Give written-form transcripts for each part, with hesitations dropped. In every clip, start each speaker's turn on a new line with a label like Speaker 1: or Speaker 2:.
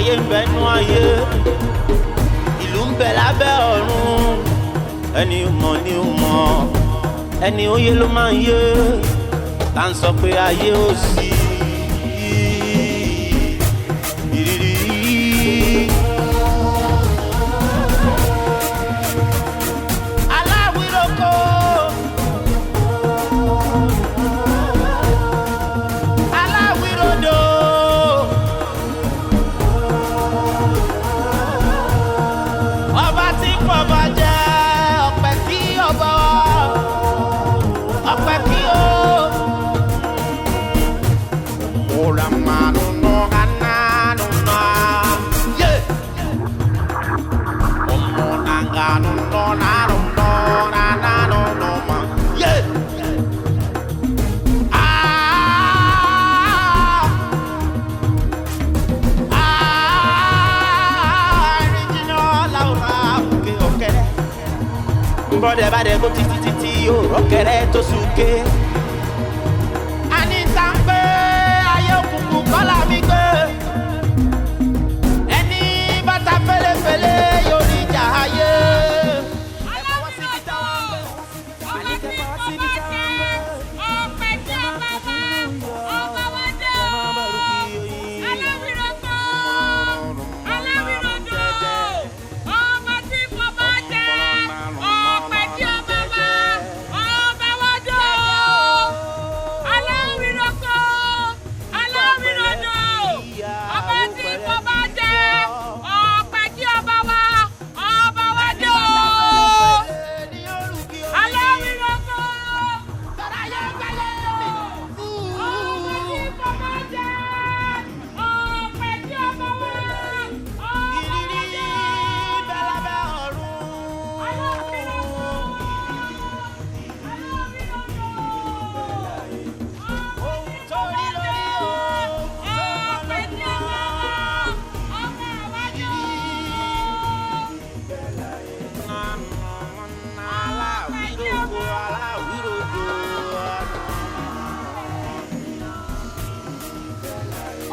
Speaker 1: Ayé ń bẹ nú ayé, ìlú ń bẹ lábẹ́ ọ̀run. Ẹni mọ̀ ni ó mọ̀, ẹni òye ló máa ń yé. Tá ń sọ pé ayé ò sí. Ìrírí. Aláwíroko. Aláwírodò. Ọba tí fọba jẹ, ọpẹ́ kí ọba wa, ọpẹ́ kí o. Bọ́dẹ̀ bá dẹ̀ kó títí títí yóò rọ́kẹ̀rẹ́ tó súnké. Àní tá ń pé ayé òkùnkùn kọ́lá mi gbé. Ẹni bàtà fẹ́lẹ́fẹ́lẹ́ yóò rí ìjà ayé.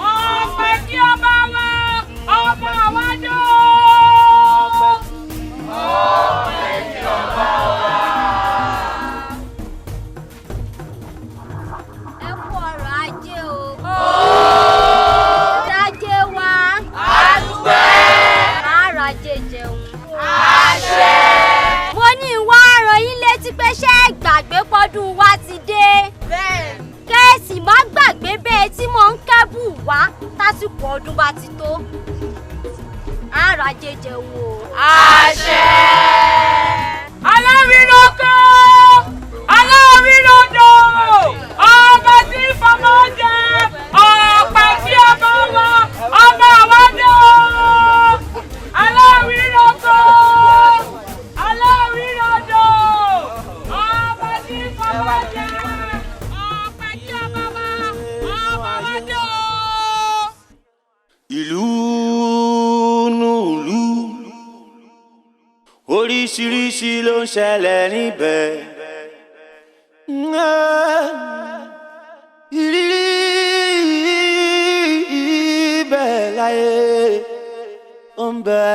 Speaker 2: Ọpẹ́ kí ọba wa, ọba wa dé o. Ọpẹ́ kí ọba wa.
Speaker 3: Ẹ kú ọrọ̀ ajé o. Ajé wa.
Speaker 2: Àdúpẹ́.
Speaker 3: Àárọ̀ ajé jẹun. Àṣẹ. Mo ní ìwà ọ̀rọ̀ yín létí pé ṣé ẹ gbàgbé pọ́dún wa ti dé. Bẹ́ẹ̀ni. Kẹ́ẹ̀sì má gbàgbé bẹ́ẹ̀ tí mò ń kẹ́bù wá tásìkò ọdún bá ti tó. Àárọ̀ ajé jẹun o.
Speaker 2: Àṣẹ. Aláwíroko, aláwírodò, ọba tí fọmọ jẹ, ọ̀pẹ tí ọba wa, ọba wa dé o. Aláwíroko, aláwírodò, ọba tí fọmọ jẹ, ọ̀pẹ tí ọba wa, ọba wa dé o.
Speaker 1: Ìlú nùlú, oríṣiríṣi ló ń ṣẹlẹ̀ níbẹ̀. Ìrírí bẹ́ẹ̀ láyé ó ń bẹ.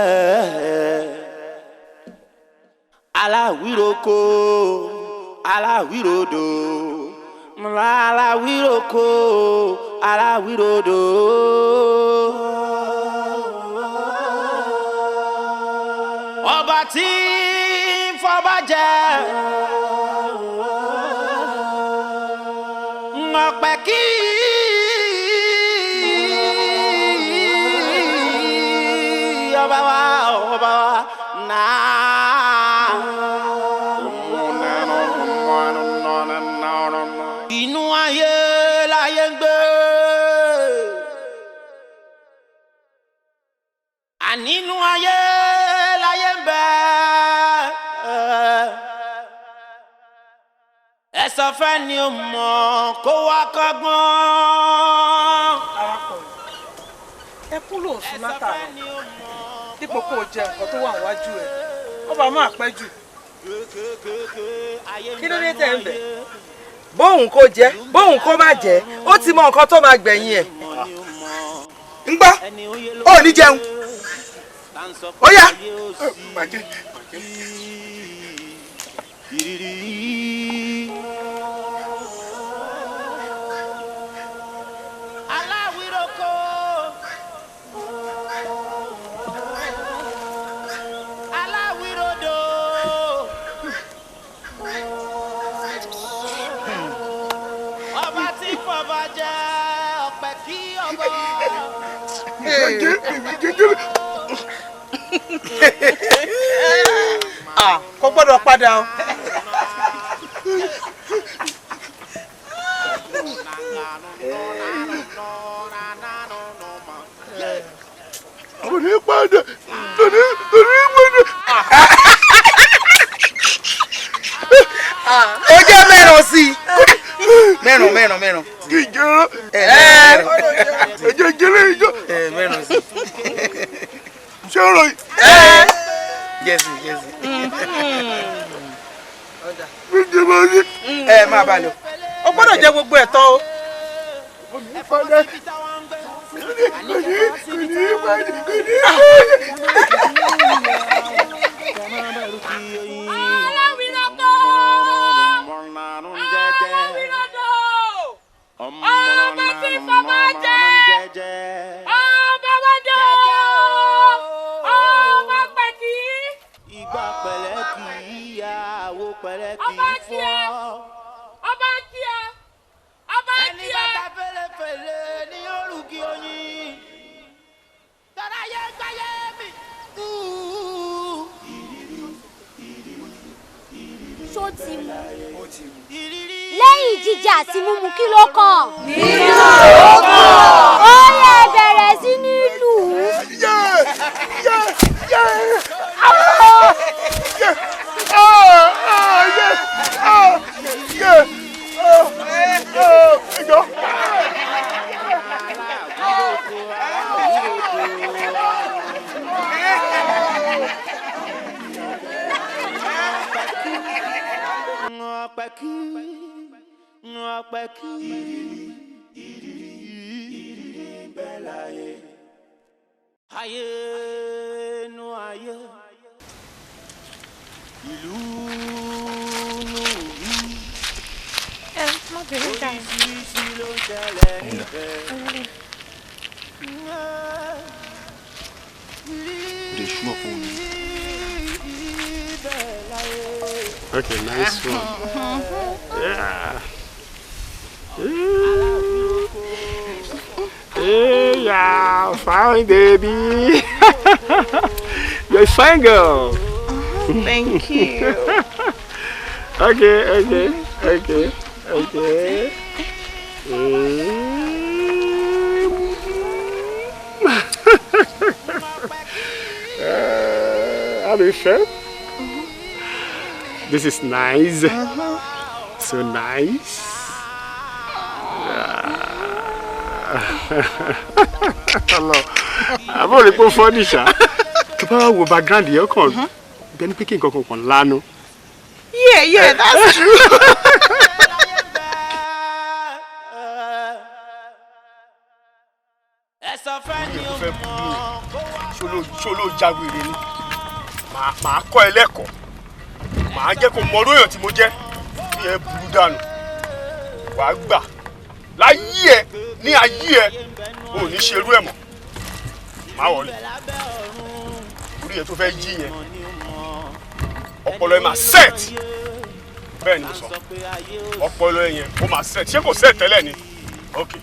Speaker 1: Aláwíroko, aláwírodò, aláwíroko, aláwírodò. Ọba tí ń fọba jẹ, ọpẹ́ kí ọba wa, ọba wa náà. Inú ayé láyé ń gbé. Ànínú ayé láyé ń bẹ. Ẹ sọ fẹ́ ni ó mọ̀ kó wá kọ́gbọ́n.
Speaker 4: Arákùnrin, ẹkún ló ń sun látàárọ̀ dípò kó o jẹ nǹkan tó wà níwájú ẹ, ó bá máa pẹ́ jù.
Speaker 5: Kí ló dé tẹ̀ ń bẹ̀? Bóun kó jẹ, bóun kó má jẹ, ó ti mọ nǹkan tó máa gbẹ̀yìn ẹ̀. Ń gbọ́, ó ní jẹun. Ó yá. Kò gbọ́dọ̀ padà o.
Speaker 6: Kò ní padà, kò ní padà.
Speaker 5: Ó jẹ́ mẹ́ràn sí i. Mẹ́ràn mẹ́ràn mẹ́ràn.
Speaker 6: Kì í jẹ́rọ. Ẹ̀jẹ̀ jẹ́rẹ́ ìjọ.
Speaker 5: Mẹ́ràn sí i.
Speaker 6: Ṣé ọ̀rọ̀ yìí?
Speaker 5: Jẹ́sì jẹ́sì.
Speaker 4: Ẹ máa bá lọ.
Speaker 5: O gbọ́dọ̀ jẹ gbogbo ẹ̀tọ́ o.
Speaker 2: Ọba tí fọmọ jẹ, ọba wájú, ọba pẹ̀kì.
Speaker 1: Ìgbà pẹ̀lẹ́ kì í yá, àwo pẹ̀lẹ́ kì í fọ́.
Speaker 2: Ọba kí ẹ, ọba kí ẹ.
Speaker 1: Ẹni bàtà fẹ́lẹ́fẹ́lẹ́ ní olùkí oyin. Tọ́lá yẹ gbáyé mi.
Speaker 3: Ṣó ti mu? Lẹ́yìn jíjẹ àti mímu kí ló kàn?
Speaker 2: Lílù ló kàn.
Speaker 3: Ó yẹ bẹ̀rẹ̀ sí ní lù ú.
Speaker 1: Ayé nu ayé, ìlú nu ìlú, oríṣiríṣi ló ń ṣẹlẹ̀ níbẹ̀.
Speaker 6: Dey sure for me. Okay, nice one. Yeah. Hey, yeah, fine, baby. You're a fine girl.
Speaker 4: Thank you.
Speaker 6: Okay, okay, okay, okay. Are you sure? This is nice. So nice. Hello. I'm only put furniture. To bá wo background yẹn kàn bẹ́ẹ̀ ni pé kí nǹkan kan lánàá.
Speaker 4: Yeah, yeah, that's true.
Speaker 6: Ṣolo jáwèrè ni. Màá kọ́ ẹ lẹ́kọ̀ọ́. Màá jẹ́ kó mọ lóyún tí mo jẹ́. Bí ẹ burú dànù. Wàá gbà. Láyé ẹ ní ayé ẹ, o ò ní ṣerú ẹ̀ mọ́. Má wọlé. Orí ẹ tó fẹ́ yí yẹn. Ọpọlọ ẹ máa set. Bẹ́ẹ̀ ni mo sọ. Ọpọlọ ẹ yẹn ó máa set. Ṣé kò set tẹ́lẹ̀ ni? Okay.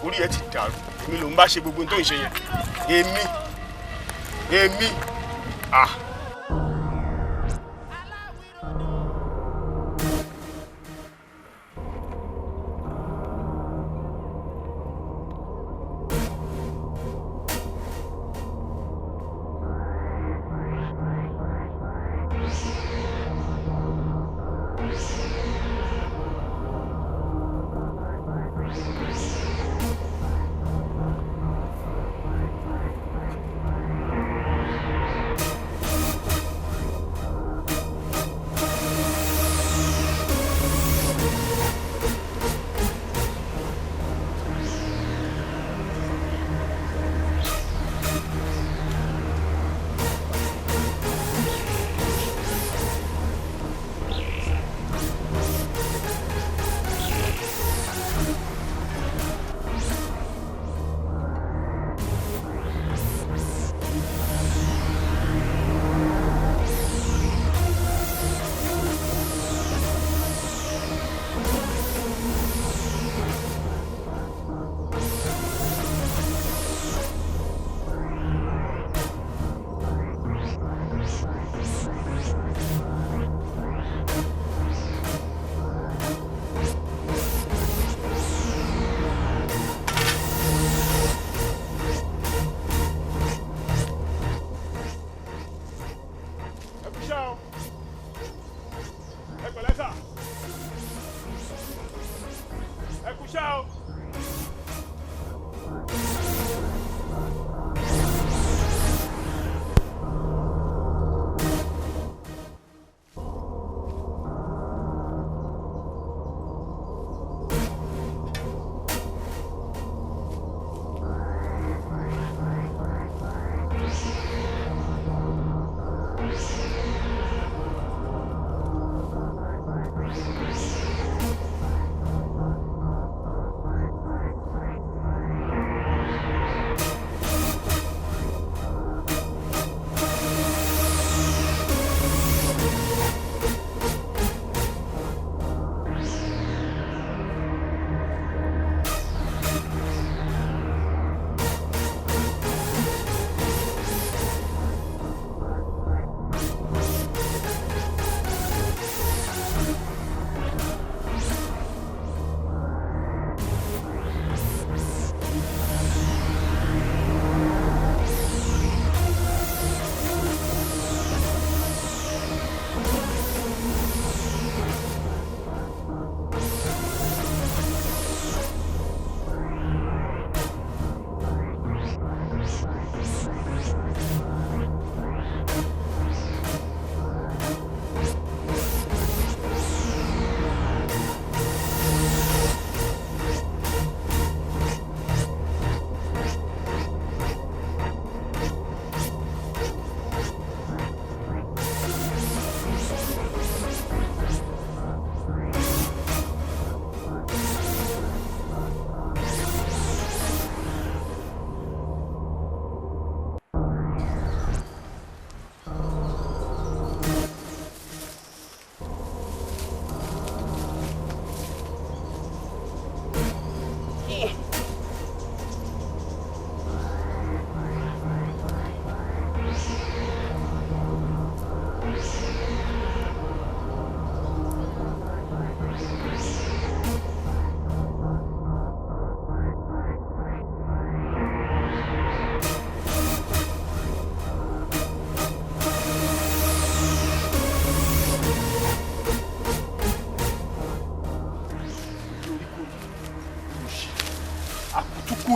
Speaker 6: Orí ẹ ti dàrú. Èmi ló ń bá ṣe gbogbo ohun tó ń ṣe yẹn. Èmi. Èmi. Ah.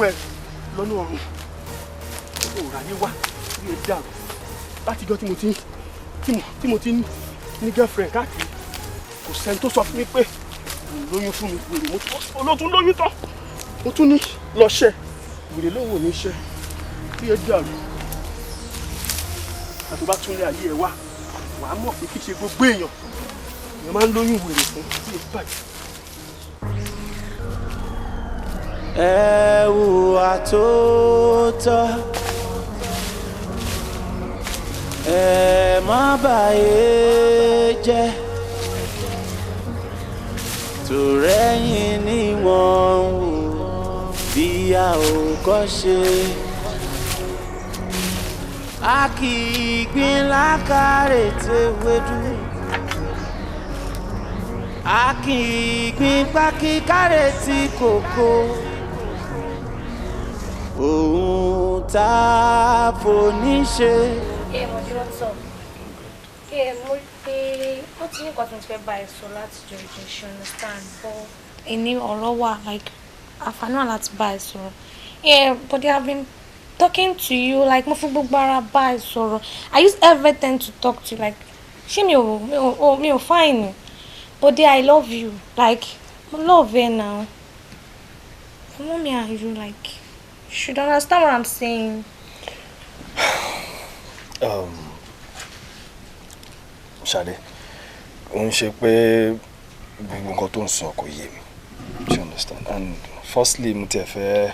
Speaker 6: ẹ lọ́nà ọ̀run. Ó rà yé wá bí ẹ dàrú. Látijọ́ tí mo ti ní girlfriend káàkiri, kò sẹ́ni tó sọ fún mi pé lóyún fún mi. Wèrè mo olóòtú lóyún tán. Mo tún ní lọ ṣẹ́. Wèrè lóhùn ò ní ṣẹ́. Bí ẹ dàrú. Àti bá tún lé ayé ẹ wá, wàá mọ̀ pé kì í ṣe gbogbo èèyàn èèyàn máa ń lóyún wèrè fún bí ẹ bàjẹ́.
Speaker 1: Ẹ hùwà tó tọ́, ẹ má bàyé jẹ́, tòrẹ́yìn ni wọ́n ń wò bí a ò kọ́ ṣe. A kì í gbin lákàrè tewédú, a kì í gbin pákí kárè tí kòkó. Òun tá a foni ṣe.
Speaker 7: Ẹ mọ̀ bí wọ́n sọ. Ẹ mo rí pé ó ti ní nǹkan tí mo ti fẹ́ bá ẹ sọ láti jọ ìjọ ṣe understand, but ìní ọ̀rọ̀ wà like àǹfààní wà láti bá ẹ sọ̀rọ̀. Yeah, but they have been talking to you like mo fi gbogbo ara bá ẹ sọ̀rọ̀. I use everything to talk to you like ṣé mi ò fine. But they, I love you like mo love ẹ now. Mommy and you like you should understand what I'm saying.
Speaker 8: Ṣadé, ó ń ṣe pé gbogbo nǹkan tó ń sọ kò yé mi. Do you understand? And firstly, mo tiẹ̀ fẹ́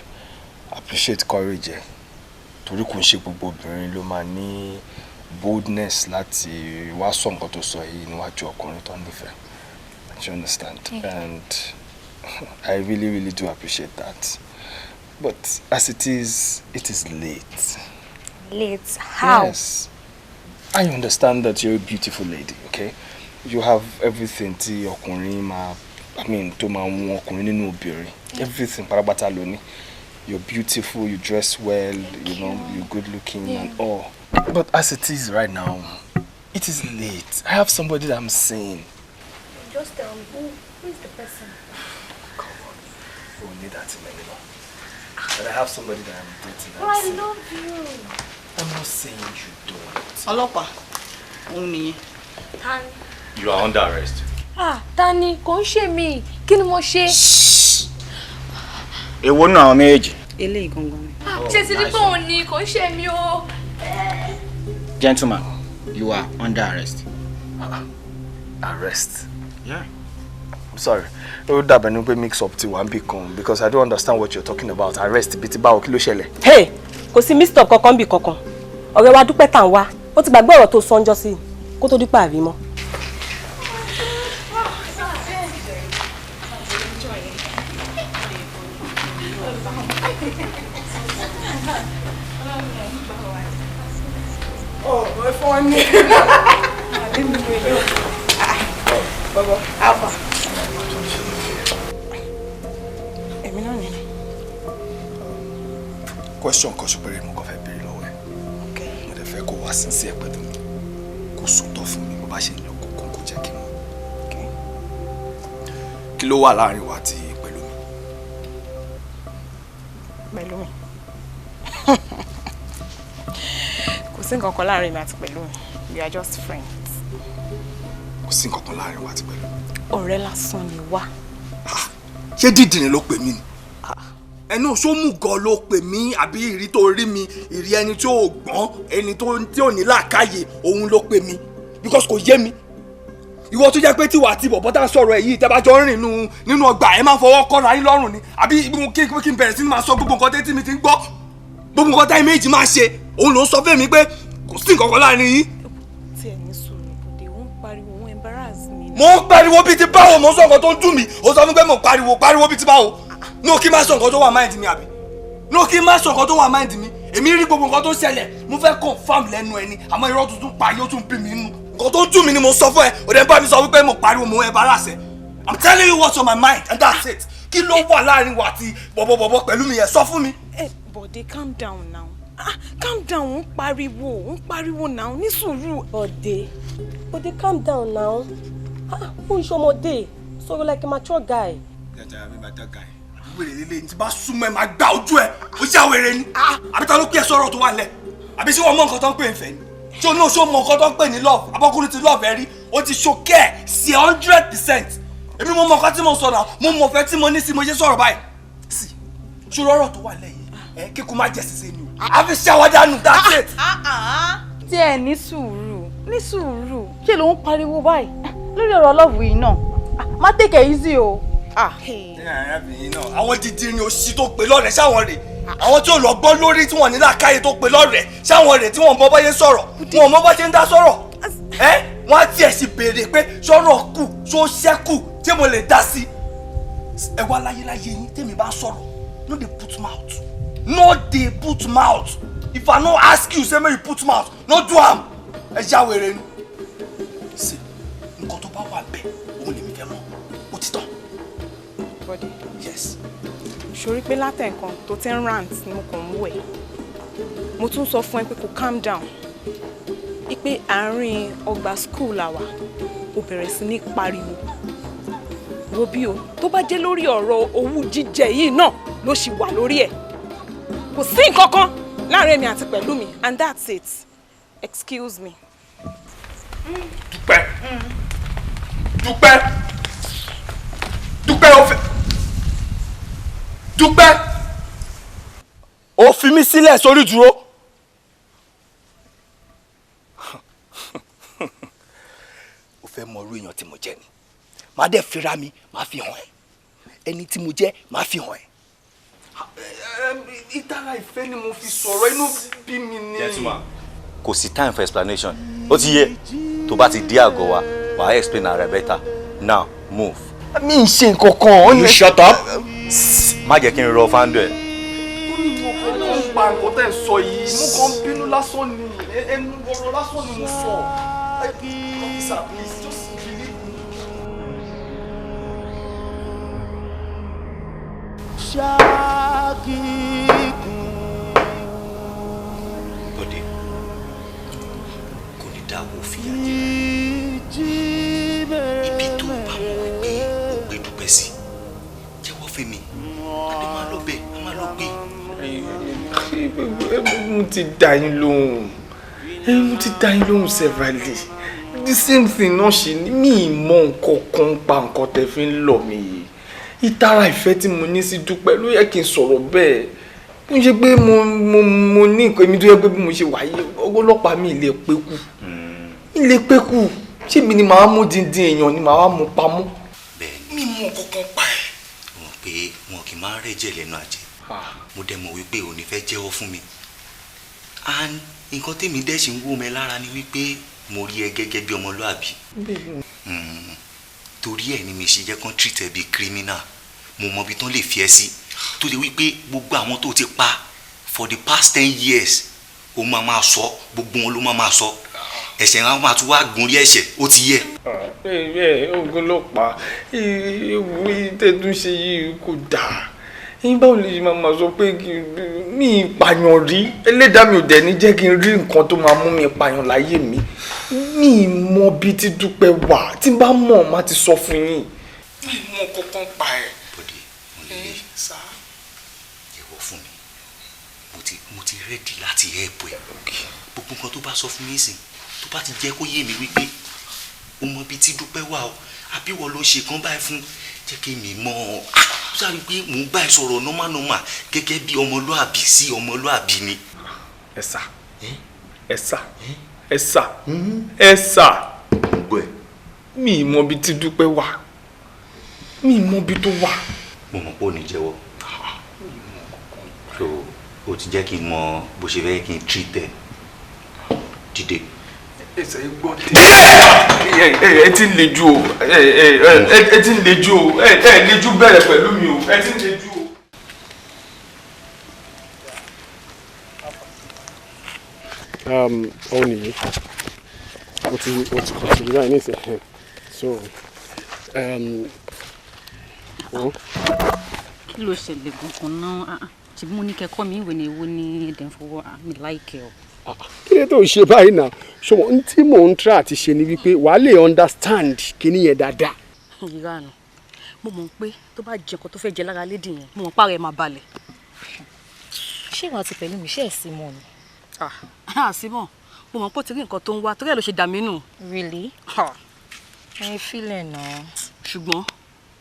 Speaker 8: appreciate courage ẹ, torí kò ń ṣe gbogbo obìnrin ló máa ní boldness láti wá sọ nǹkan tó sọ yìí níwájú ọkùnrin tó nífẹ̀ẹ́. Do you understand?
Speaker 7: Yeah.
Speaker 8: And I really, really do appreciate that. But as it is late.
Speaker 7: Late? How?
Speaker 8: Yes. I understand that you're a beautiful lady, okay? You have everything tí ọkùnrin máa, I mean, tó máa mú ọkùnrin nínú obìnrin. Everything pátápátá ló ní. You're beautiful, you dress well, you know, you're good looking and all. But as it is right now, it is late. I have somebody that I'm seeing.
Speaker 7: Just tell me, who is the person?
Speaker 8: Come on, we won't need that in anymore. But I have somebody that I'm dating.
Speaker 7: Oh, I love you.
Speaker 8: I'm not saying you don't.
Speaker 9: Ọlọ́pàá, òun nìyẹn.
Speaker 7: Tani.
Speaker 10: You are under arrest.
Speaker 7: Ah, Tani, kò ń ṣe mí. Kí ni mo ṣe?
Speaker 5: Èwo nù àwọn méjèèjì?
Speaker 9: Eléyìí gangan ni.
Speaker 7: Ṣé ti ní pé òun ni kò ń ṣe mí o?
Speaker 5: Gentleman, you are under arrest.
Speaker 8: Arrest?
Speaker 5: Yeah.
Speaker 8: I'm sorry. Ó dàbẹ̀ ní pé mix up ti wà ń bì kan because I don't understand what you're talking about. Arrest bíi ti báwo, kí ló ṣẹlẹ̀?
Speaker 11: Hey, kò sí mix up kankan bì kankan. Ọ̀rẹ́ wa Dúpẹ́ tà ń wá. Ó ti gbàgbé ọ̀rọ̀ tó sọ ńjọ́ sí kó tó dípà àrí mọ́.
Speaker 4: Oh, funny. Baba, Alpha. Èmi náà ni.
Speaker 8: Question kan ṣo péré mo kàn fẹ́ béèrè lọ́wọ́ ẹ̀. Mo dẹ̀ fẹ́ kó wá sincere pẹ̀lú mi. Kó sòótọ́ fún mi bó bá ṣe ń lọ kókó kó jẹ́ kí n mọ̀. Kí ló wà láàrin wa àti pẹ̀lú mi?
Speaker 4: Pẹ̀lú mi. Kò sí nǹkan kan láàrin mi àti pẹ̀lú mi. We are just friends.
Speaker 8: Kò sí nǹkan kan láàrin wa àti pẹ̀lú mi.
Speaker 4: Ọ̀rẹ́ lásán ni wá.
Speaker 8: Ṣé dídìrín ló pè mí ni? Ẹnu ṣómùgọ̀ ló pè mí àbí ìrí tó rí mi, ìrí ẹni tí ò gbọ́n, ẹni tí ò ní làákàyè, òun ló pè mí. Because kò yé mi. Ìwọ tó jẹ́ pé tíwà àti bọ̀bọ̀ tá à ń sọ̀rọ̀ ẹ̀ yìí tẹ́ bá jọ ń rìn nínú ọgbà ẹ̀ máa ń fọwọ́ kọ́ra yín lọ́rùn ni. Àbí kí n bẹ̀rẹ̀ sí ni máa sọ gbogbo nǹkan tẹ́tí mi ti ń gbọ́. Gbogbo nǹkan táyé méjì máa ṣe, òun ló ń sọ fún mi pé kò sí nǹkan kan láàrin yín.
Speaker 4: Tí ẹ ní sùúrù, Bọ̀dé, ó ń pariwo, ó ń embarrass mi.
Speaker 8: Mo ń pariwo bíi ti báwo, mo ń sọ nǹkan tó ń dùn mí, ó sọ fún mi pé mo ń pariwo, pariwo bíi ti báwo. No, kí n má sọ nǹkan tó wà mind mi àbí? No, kí n má sọ nǹkan tó wà mind mi. Èmi rí gbogbo nǹkan tó ṣẹlẹ̀, mo fẹ́ confirm lẹ́nu ẹni, àmọ́ irọ́ tuntun pa yóò tún bí mi nínú. Nǹkan tó ń dùn mí ni mo sọ fún ẹ, ò dẹ̀ ń bá mi sọ wípé mo pariwo, mo ń embarrass ẹ. I'm telling you what's on my mind and that's it. Kí ló wà láàrin wa àti bọ̀bọ̀bọ̀bọ̀ pẹ̀lú mi yẹn, sọ fún mi.
Speaker 4: Ẹ Bọ̀dé, calm down now. Ah, calm down, ó ń pariwo now, ní sùúrù.
Speaker 11: Bọ̀dé, Bọ̀dé, calm down now. Ah, ó ń ṣọmọdé, sọ̀rọ̀ like a mature guy.
Speaker 8: Jàjà mi mature guy. Wèrè lélẹ̀ ní ti bá súnmọ́ ẹ máa gba ojú ẹ, ó ṣe àwèrè ni. Àbí ta ló pè é sọ̀rọ̀ tó wà lẹ̀? Àbí ṣé wọ́n mọ nǹkan tó ń pè ń fẹ́ ni? Ṣé o náà ṣó mọ nǹkan tó ń pè ní love? Abọ́kùnrin ti love ẹ rí, ó ti ṣokẹ́ ẹ̀ sí 100%. Èmi mo mọ nǹkan tí mo sọ náà, mo mọ̀ fẹ́ tí mo ní sí mo ṣe sọ̀rọ̀ báyìí. Sí, ṣòro ọ̀rọ̀ tó wà lẹ̀ yìí, ẹ kíkú má jẹ ṣiṣẹ́ ni o. Àfi ṣàwádànù, that's it.
Speaker 9: Tí ẹ ní sùúrù, ní sùúrù, kí ló ń pariwo báyìí? Lórí ọ̀rọ̀ love yìí náà, má take it easy o.
Speaker 8: Àwọn dídìrín òṣì tó pè lọ́rẹ̀ẹ́ ṣáwọn rè, àwọn tí ò lọ gbọ́ lórí tí wọ́n ní làákàyè tó pè lọ́rẹ̀ẹ́ ṣáwọn rè, tí wọ́n mọ bá ṣe ń sọ̀rọ̀, wọ́n mọ bá ṣe ń dá sọ̀rọ̀. Ẹ wọ́n á tiẹ̀ sì béèrè pé sọ̀rọ̀ kù ṣó ṣẹ́kù tí mo lè dá sí. Ẹ wá láyé láyé yín tèmi bá sọ̀rọ̀, no dey put mouth, no dey put mouth. If I no ask you say make you put mouth, no do am. Ẹ já wèrè ni. Sí, nǹkan tó bá wà bẹ́ẹ̀ òun lèmi fẹ́ mọ̀, ó ti tán.
Speaker 4: Bọ́dé.
Speaker 8: Yes.
Speaker 4: Ṣorí pé látẹ̀kan tó ti ń rant ni mo kàn ń wò ẹ́. Mo tún sọ fún ẹ pé kó calm down. Ipe àárín ọgbà school la wà, ó bẹ̀rẹ̀ sí ní pariwo. Wo bí o, tó bá jẹ́ lórí ọ̀rọ̀ owú jíjẹ yìí náà ló ṣì wà lórí ẹ̀. Kò sí nǹkan kan láàárín èmi àti Pẹ̀lúmi and that's it. Excuse me.
Speaker 8: Dúpẹ́. Dúpẹ́. Dúpẹ́ o fẹ́. Dúpẹ́. Ó fi mí sílẹ̀ sórí dúró. Ó fẹ́ mọ irú èèyàn tí mo jẹ́ ni. Màá dẹ̀ fira mi, màá fi hàn ẹ́. Ẹni tí mo jẹ́, màá fi hàn ẹ́. Ìtara ìfẹ́ ni mo fi sọ̀rọ̀, inú bí mi ni.
Speaker 10: Gentleman, kò sí time for explanation. Ó ti yé, tó bá ti dé àgọ́ wa, wàá explain ara ẹ better. Now, move.
Speaker 8: Mi ń ṣe nǹkan kan.
Speaker 10: You shut up. Má jẹ́ kí n rọ fáńdọ̀ ẹ̀.
Speaker 8: Ó ní mo kàn ń pa nǹkan tẹ́ ń sọ yìí, mo kàn ń bínú lásán ni, ẹnu ọ̀rọ̀ lásán ni mo sọ. Officer, please, just believe me.
Speaker 10: Bọ́dé, kò ní dáwọ́ fìyà jẹ. Ibi tó bá mọ̀ wípé ó gbé Dúpẹ́ sí, jẹ́wọ́ fún mi, àbí máa lọ bẹ́ẹ̀, a máa lọ gbé.
Speaker 6: Mo ti dá yín lóhùn, mo ti dá yín lóhùn severally. The same thing náà ṣe ni mi mọ nǹkan kan pa nǹkan tẹ́ fi ń lọ̀ mí yìí. Ìtara ìfẹ́ tí mo ní sí Dúpẹ́ ló yẹ kí n sọ̀rọ̀ bẹ́ẹ̀. Mo ṣe pé mo ní nǹkan èmi tó yẹ pé bí mo ṣe wà yìí, ọlọ́pàá mi lè pékù. Mi lè pékù. Ṣé mi ni màá mú díndín èèyàn ni màá mú pamọ́?
Speaker 10: Bẹ́ẹ̀ni.
Speaker 6: Mi mọ nǹkan kan pa ẹ̀.
Speaker 10: Mo mọ̀ pé wọn kì í máa ń rẹ́jẹ̀ lẹ́nu àjẹ́. Mo dẹ̀ mọ̀ wípé ò ní fẹ́ jẹ́wọ́ fún mi. And nǹkan tèmi dẹ̀ ṣì ń wò mẹ́ lára ni wípé mo rí ẹ gẹ́gẹ́ bí ọmọlúàbí. Torí ẹ̀ ni mi ṣe jẹ́ kán treat ẹ bí criminal. Mo mọ ibi tán lè fi ẹ sí. Tó lè wípé gbogbo àwọn tó ti pa for the past 10 years, ó máa máa sọ, gbogbo wọn ló máa máa sọ. Ẹ̀ṣẹ̀ wọn máa tún wá gun rí ẹ̀ṣẹ̀, ó ti yẹ.
Speaker 6: Ẹ ogun ló pa, ewu tẹ́tún ṣe yìí kò dáa. Ẹyin báwo lè ṣe máa sọ pé mi pààyàn rí? Ẹlẹ́dàá mi ò dẹ̀ ní jẹ́ kí n rí nǹkan tó máa mú mi pààyàn láyé mi. Mi mọ bí tí Dúpẹ́ wà, tí n bá mọ̀ má ti sọ fún yín. Mi mọ kankan pa ẹ̀.
Speaker 10: Bọ́dé, mo lè lè jẹ́wọ́ fún mi. Mo ti rẹ́dì láti help ẹ. Gbogbo nǹkan tó bá sọ fún mi sìn, tó bá ti jẹ́ kó yé mi wípé o mọ ibi tí Dúpẹ́ wà o, àbí wọ́n ló ṣe kán báyìí fún, jẹ́ kí mi mọ̀ ọ́. Sáré pé mò ń bá ẹ sọ̀rọ̀ normal normal gẹ́gẹ́ bí ọmọlúàbí sí ọmọlúàbí ni.
Speaker 6: Ẹ sà, ẹ sà, ẹ sà, ẹ sà. Mi mọ ibi tí Dúpẹ́ wà, mi mọ ibi tó wà.
Speaker 10: Mo mọ̀ pé ò ní jẹ́wọ́. So o ti jẹ́ kí n mọ bó ṣe fẹ́ kí n treat ẹ. Dìde.
Speaker 6: Ẹsẹ̀ gbọ́ tẹ́. Ẹ ti ń lejú o, ẹ ti ń lejú o, ẹ lejú bẹ̀rẹ̀ pẹ̀lú mi o, ẹ ti ń lejú o.
Speaker 12: Òun nìyí, mo ti kọ̀ sí báyìí nísìnyí. So,
Speaker 9: Kí ló ṣẹlẹ̀ gangan náà? Ṣebí mo ní kẹ́kọ̀ọ́ mi ìwé ni èwo ni ẹ̀dẹ̀ ń fọwọ́ mi láìkẹ́ o.
Speaker 12: Kí ló tó ń ṣe báyìí náà? Ṣùgbọ́n n tí mò ń try àti ṣe ni wípé wàá lè understand kíní yẹn dáadáa.
Speaker 9: Ìrànà
Speaker 11: Mo mọ̀ pé tó bá jẹ nǹkan tó fẹ́ jẹ lára lady yẹn, mo mọ̀ pààrọ̀ ẹ̀ máa balẹ̀.
Speaker 7: Ṣé ìwà àti pẹ̀lú mi ṣe é sí mọ́ ni?
Speaker 11: Ah, símọ̀, mo mọ̀ pé ó ti rí nǹkan tó ń wá torí ẹ̀ ló ṣe dà mí nù.
Speaker 7: Really? Ẹ filẹ̀ náà.
Speaker 11: Ṣùgbọ́n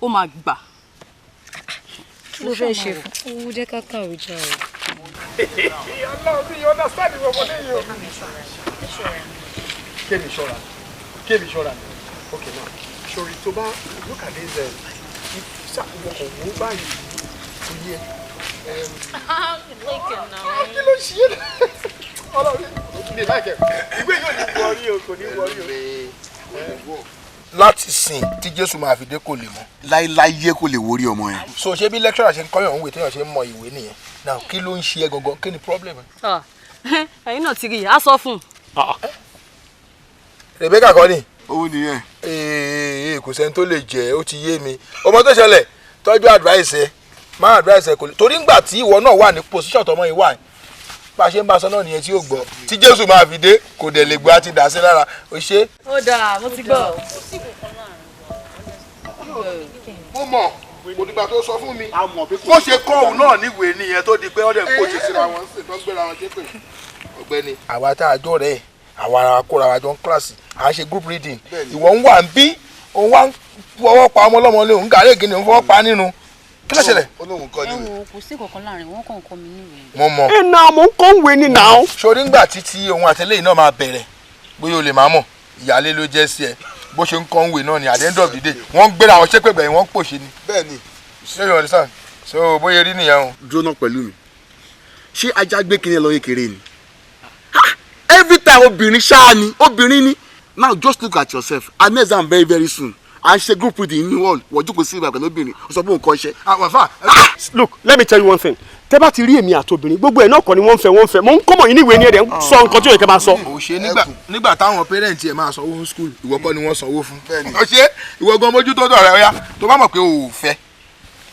Speaker 11: ó máa gbà.
Speaker 7: Kí ló fẹ́ ṣe fún? Owó jẹ́ ká kàwé jà o.
Speaker 6: Ọlọ́run mi yóò understand ìwọ ọmọdé yìí o. Kémi ṣọ́ra, kémi ṣọ́ra ni. Okay now, ṣòrí tó bá look at this ìwọ kò wó báyìí kò yẹ. Kí ló ṣe é? Ọlọ́run mi láìkẹ́. Ìwé yóò ní wọrí o, kò ní wọrí o.
Speaker 5: Láti sìn tí Jésù máa fi dé kò lè mọ̀.
Speaker 13: Láíláyé kò lè wórí ọmọ yẹn.
Speaker 5: So ṣé bí lecturer ṣe ń kọ́yàn òun wè téèyàn ṣe ń mọ ìwé nìyẹn. Now kí ló ń ṣe ẹ gangan, kí ni problem?
Speaker 11: Ẹ̀yin náà ti rí i, á sọ fún un.
Speaker 5: Rebecca kọ́ ni.
Speaker 13: Owó nìyẹn.
Speaker 5: Ee, kò sẹ́ni tó lè jẹ́, ó ti yé mi. Ọmọ tó ṣẹlẹ̀, tọ́jú advice ẹ, má advice ẹ kò lè. Torí ńgbà tí ìwọ náà wà ní position tọmọ yìí wà, bá a ṣe ń bá a sọ náà nìyẹn tí yóò gbọ́. Tí Jésù máa fi dé, kò dẹ̀ lè gbọ́ àti dà sí lára. O ṣe.
Speaker 11: Ó dáa, mo ti gbọ́.
Speaker 13: Mo mọ̀, kò dìgbà tó sọ fún mi. Bó ṣe kọ́ òun náà níwèé nìyẹn tó di pé ọ̀dẹ̀ kò ṣe síra wọn sí tó ń gbéra wọn ṣépè. Ọ̀gbẹ́ni.
Speaker 5: Àwa tá a jọ rẹ̀, àwa ara kóra wa jọ ń kíláàsì, à ń ṣe group reading. Ìwọ ń wà ń bí, òun wá ń fọwọ́ pa ọmọ ọlọ́mọ lé, òun gàrí ègé ni òun fọwọ́ pa nínú. Kí ló ṣẹlẹ̀?
Speaker 13: Olóhùn kọ́
Speaker 14: Ẹ
Speaker 13: níwèé.
Speaker 14: wo, kò sí kankan láàrin wọn, kàn kọ́ mi níwèé.
Speaker 5: Mo mọ̀.
Speaker 12: Ẹ na mo ń kọ́ ń wé ni náà.
Speaker 5: Sori ńgbà títí òun àtẹlẹ́yìn náà máa bẹ̀rẹ̀, bóyá o lè máa mọ̀, ìyáálé ló jẹ́ sí ẹ. Bó ṣe ń kọ́ ń wé náà ni at the end of the day, wọ́n ń gbéra àwọn ṣépè gbẹ̀yìn, wọ́n ń pòṣe ni.
Speaker 13: Bẹ́ẹ̀ni.
Speaker 5: Ṣé you understand? So bóyá rí nìyẹn o.
Speaker 13: Dúró náà pẹ̀lú mi. Ṣé ajá gbé kinní lọ kékeré ni? Every time obìnrin ṣáá ni, obìnrin ni. Now just look at yourself. And next time very very soon. À ń ṣe group reading ní hall, wọ́n jókòó sí ìgbà pẹ̀lú obìnrin, ó sọ pé òun kọ́ iṣẹ́.
Speaker 12: Look, let me tell you one thing. Tẹ́ bá ti rí èmi àti obìnrin, gbogbo ẹ̀ náà kọ́ ni wọ́n ń fẹ́, wọ́n ń fẹ́. Mo ń kọ́mọ̀ yín níwèé ni ẹ̀dẹ̀ ń sọ nǹkan tí ó yẹ kẹ́ máa sọ.
Speaker 5: Ò ṣe nígbà táwọn parent ẹ̀ máa sanwó school, ìwọ kọ́ ni wọ́n sanwó fún. Ó ṣe ìwọ gan mójútó ọ̀rọ̀ rẹ, ọ̀yá tó bá mọ̀ pé o ò fẹ́,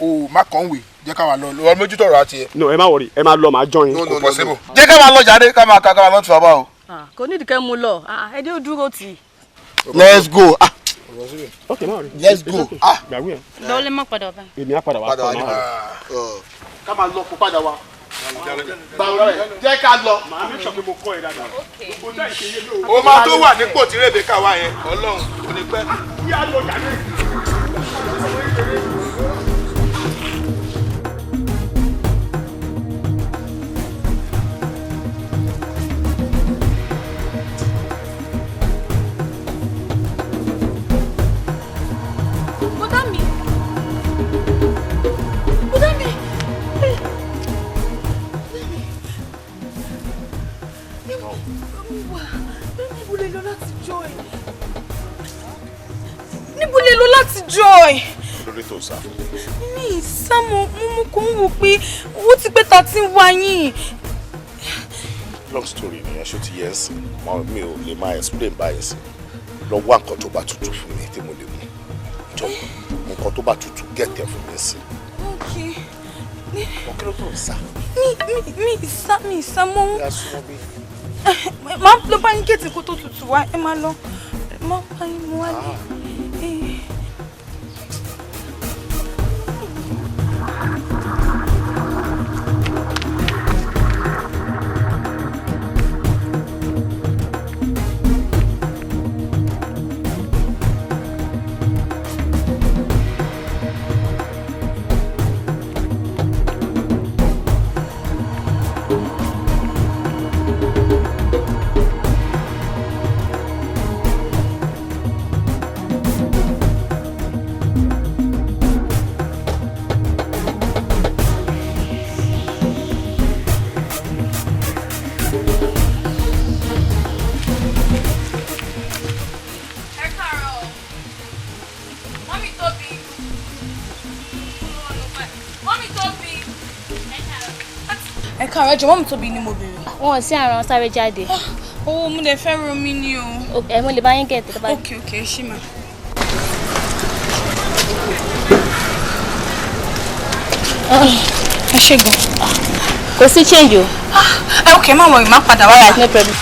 Speaker 5: o ò má kàn wé, jẹ́ ká wà lọ, lọ mójútó ọ̀rọ̀ àti ẹ̀.
Speaker 12: No, ẹ má worry, ẹ má lọ, màá join.
Speaker 5: Kò possible. Jẹ́ ká máa lọ jáde, ká máa ká máa lọ tù wá bá o.
Speaker 11: Kò nídìí kẹ́ mú lọ, ẹ dé ó dúró tì í.
Speaker 13: Let's go. Ah.
Speaker 12: Okay, má worry.
Speaker 13: Let's go. Ah.
Speaker 12: Gbàgbé ẹ.
Speaker 14: Lọ́wọ́ lè má padà báyìí.
Speaker 12: Èmi á padà wá
Speaker 13: Padà
Speaker 12: kọ́
Speaker 13: wá
Speaker 12: máa
Speaker 13: ní.
Speaker 12: worry.
Speaker 13: Ká máa lọ kó padà wá. Jẹ́ ká lọ.
Speaker 12: Màá make sure pé mo kọ́ ẹ dáadáa. Gbogbo táyì ṣe yé mi ò.
Speaker 5: O máa tó wà nípò tí Rebecca wà yẹn, Ọlọ́run kò ní pẹ́.
Speaker 12: Yá lọ jàre.
Speaker 7: Bọ́dá mi. Bọ́dá mi. Níbo lè lọ láti joy? Níbo lè lọ láti joy?
Speaker 15: Lórí tó sá.
Speaker 7: Mi sámo mo kò ń wò pé owó ti pẹ́ ta ti ń wá yín.
Speaker 15: Long story nìyẹn, ṣó ti yẹ ẹ́ sìn? Mi ò lè máa explain báyìí sí. Lọ wá nǹkan tó bá tutù fún mi tí mo lè mú. Jọ nǹkan tó bá tutù gẹ̀tẹ̀ fún mi sí.
Speaker 7: Okay.
Speaker 15: Wọ́n kí ló tó ń sá?
Speaker 7: Mi sá mi sá mo.
Speaker 15: Yá súnmọ́ bí.
Speaker 7: Máa lọ bá yín kéètì kó tó tutù wá, ẹ máa lọ. Má bá yín mú wá ní. Ẹ káàárọ̀ o. Mọ́mì Tóbi. Mọ́mì Tóbi. Ẹ káàárọ̀, ẹ jọ̀ọ́, mọ́mì Tóbi ni mo béèrè.
Speaker 3: Wọn ò sí àrùn, sáré jáde.
Speaker 7: Owó mo lè fẹ́ romi ni o.
Speaker 3: Ẹ mo lè bá yín gẹ̀ẹ́tì tó bá.
Speaker 7: Ok ok, ṣí mà. Ẹ ṣé gan.
Speaker 3: Kò sí change o.
Speaker 7: Ẹ ok, má worry, má padà wá.
Speaker 3: Alright, no problem.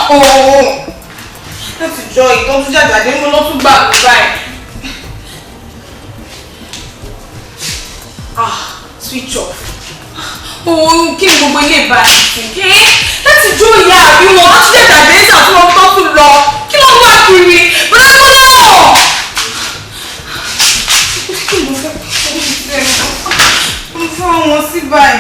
Speaker 4: Ooo láti jọ ìtọ́jú jàjàdé mú lọ́tún gbà mí báyìí. Ah, switch off. Ooo kí ni gbogbo ilé ìbára kí láti jó ìyá àbí wọn tó tún jàjàdé ní àtúnwọ̀n tó tún lọ kí ló ń wá kiri bọ́lá. Kí ni mo fẹ́ mo fẹ́ wọn sí báyìí.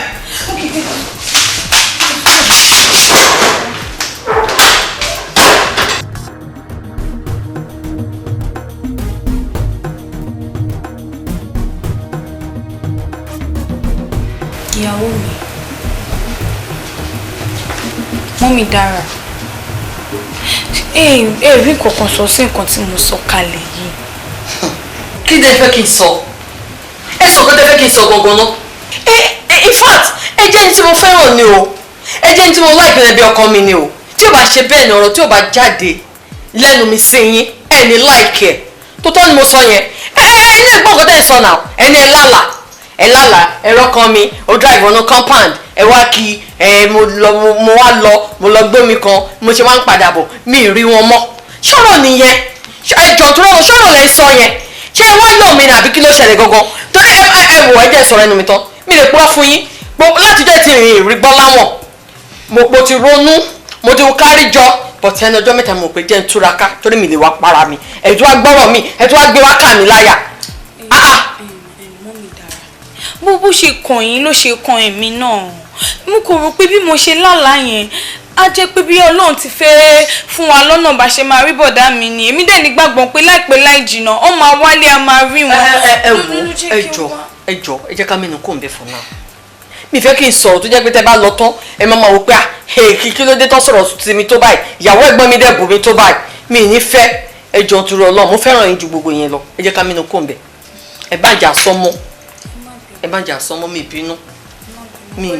Speaker 4: Ìyàwó mi, mọ́mí dára, ẹ rí nǹkan sọ sí nǹkan tí mo sọ kalẹ̀ yìí.
Speaker 16: Kí lẹ fẹ́ kí n sọ? Ẹ sọ kó tẹ fẹ́ kí n sọ gangan náà. In fact, ẹ jẹ́ ní tí mo fẹ́ràn ni o, ẹ jẹ́ ní tí mo like rẹ̀ bí ọkọ mi ni o. Tí o bá ṣe bẹ́ẹ̀ ni ọ̀rọ̀ tí o bá jáde lẹ́nu mi sí yín, ẹ ní like ẹ̀. Tó tọ́ ni mo sọ yẹn. Ẹ ilé ìgbọ́n nǹkan tẹ́ ẹ sọ náà, ẹni ẹ lálàá. Ẹ lálàá, ẹ̀rọ kan mi, ó drive ọ̀nà compound, ẹ wá kí ẹ mo lọ mo wá lọ mo lọ gbómi kan, mo ṣe wá ń padà bọ̀, mi ì rí wọn mọ́. Ṣọ́rọ̀ nìyẹn, ẹ jọ̀ọ́ tó rọrùn, ṣọ́rọ̀ lẹ́ ń sọ yẹn. Ṣé ẹ wá yọ̀ mí ni àbí kí ló ṣẹlẹ̀ gangan? Torí ẹ wò ẹ jẹ́ sọ̀rọ̀ ẹnu mi tán, mi lè purọ́ fún yín. Látijọ́ ti rìn ìrìn gbọ́ láwọn, mo ti ronú, mo ti kárí jọ, but ẹnu ọjọ́ mẹ́ta mo pè jẹ́ ń túraká torí mi lè wá para mi. Ẹ tún wá gbọ́rọ̀ mi, ẹ tún wá gbé wá kà mí láyà.
Speaker 7: Bó ṣe kàn yín ló ṣe kàn èmi náà. Mo kò rò pé bí mo ṣe lálàá yẹn á jẹ́ pé bí Ọlọ́run ti fẹ́ fún wa lọ́nà bá ṣe máa rí bọ̀dá mi ni. Èmi dẹ̀ nígbàgbọ́ pé láìpẹ́ láì jìnnà ó máa wálé a máa rí wọn.
Speaker 16: Ẹ wo, ẹ jọ ẹ jọ ẹ jẹ́ ká mẹ́nu kò ń bẹ fún náà. Mi fẹ́ kí n sọ̀rọ̀ tó jẹ́ pé tẹ́ bá lọ tán ẹ máa máa wò pé kí ló dé tán sọ̀rọ̀ sí mi tó báyìí, ìyàwó ẹ̀gbọ́n mi dẹ̀ bù mí tó báyìí, mi ní fẹ́. Ẹ jọ torí Ọlọ́run, mo fẹ́ràn yín ju gbogbo yẹn lọ, ẹ jẹ́ ká mẹ́nu kò ń bẹ. Ẹ bá jà sọmọ, ẹ má jà sọmọ, mi bínú, mi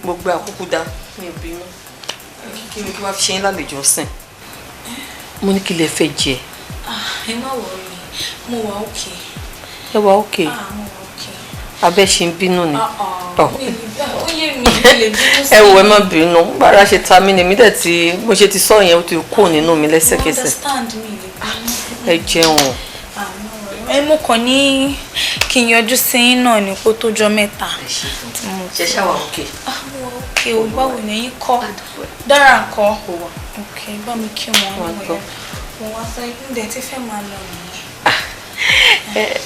Speaker 16: gbogbo àkókò dá, mi bínú. Kí ni kí wàá fi ṣe yín lálejò sìn? Mo ní kí lẹ fẹ́ jẹ.
Speaker 7: Ẹ má worry, mo wà okay.
Speaker 16: Ẹ wà okay. Abẹ́ ṣe ń bínú ni. Ẹ wò, ẹ má bínú, bára ṣe ta mí ni èmi dẹ̀ ti mo ṣe ti sọ yẹn ó ti kú nínú mi lẹ́sẹ̀kẹsẹ̀. Ẹ jẹun.
Speaker 7: Ẹ mú kàn ní kí n yọjú sí yín náà ní kó tó jọ mẹ́ta.
Speaker 16: Ṣe ṣáwà òkè.
Speaker 7: Òkè ò báwo ni yín kọ́? Dára nǹkan. Òkè bá mi kí wọn ní mo wá sọ ǹdẹ̀ tí fẹ́ máa lọ nìyẹn.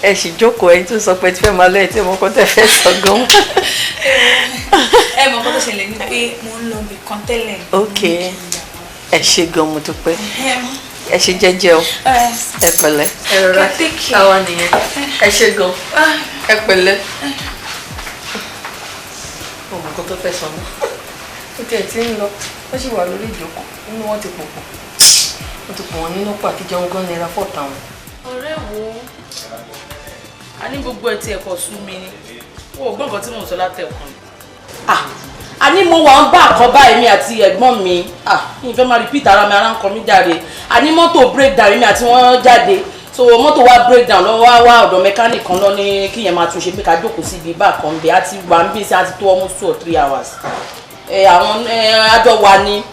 Speaker 16: Ẹ sì jókòó, ẹ tún sọ pé tí fẹ́ máa lọ ẹ tí mo kọ́ tẹ́ fẹ́ sọ gan.
Speaker 7: Ẹ mọ̀ kó tó ṣẹlẹ̀ ni pé mo ń lọ ibì kan tẹ́lẹ̀.
Speaker 16: Ok, ẹ ṣé gan, mo dúpẹ́. Ẹ ṣe jẹ́jẹ́ o, ẹ pẹ̀lẹ́. Ẹ rọra, àwa nìyẹn. Ẹ ṣé gan, ẹ pẹ̀lẹ́. Ọmọ nǹkan tó fẹ́ sọ mọ́. Ó tiẹ̀ ti ń lọ, ó sì wà lórí ìjókòó, inú wọn ti pò pọ̀. Ó ti pò wọ́n nínú pọ̀ àti jẹun gan nira fọ́ọ̀tà wọn.
Speaker 2: Ọ̀rẹ́ wo, a ní gbogbo ẹ̀ tí ẹ̀kọ́ sú mi ni, o ò gbọ́ nǹkan tí mò ń sọ látẹ̀kùn. A ní mo wà ń bá àkọ́bá èmi àti ẹ̀gbọ́n mi, mi fẹ́ máa repeat ara mi, ara ń kọ mí jáde. A ní mọ́tò breakdown èmi àti wọ́n jáde, so mọ́tò wa breakdown lọ́wọ́ wá wá ọ̀dọ̀ mechanic kan lọ ní kí yẹn máa tún ṣe pé ká jókòó sí ibi bá kan bẹ́ẹ̀, a ti wà ń bí sí, a ti tó almost 2 or 3 hours. Àwọn àjọ wa ni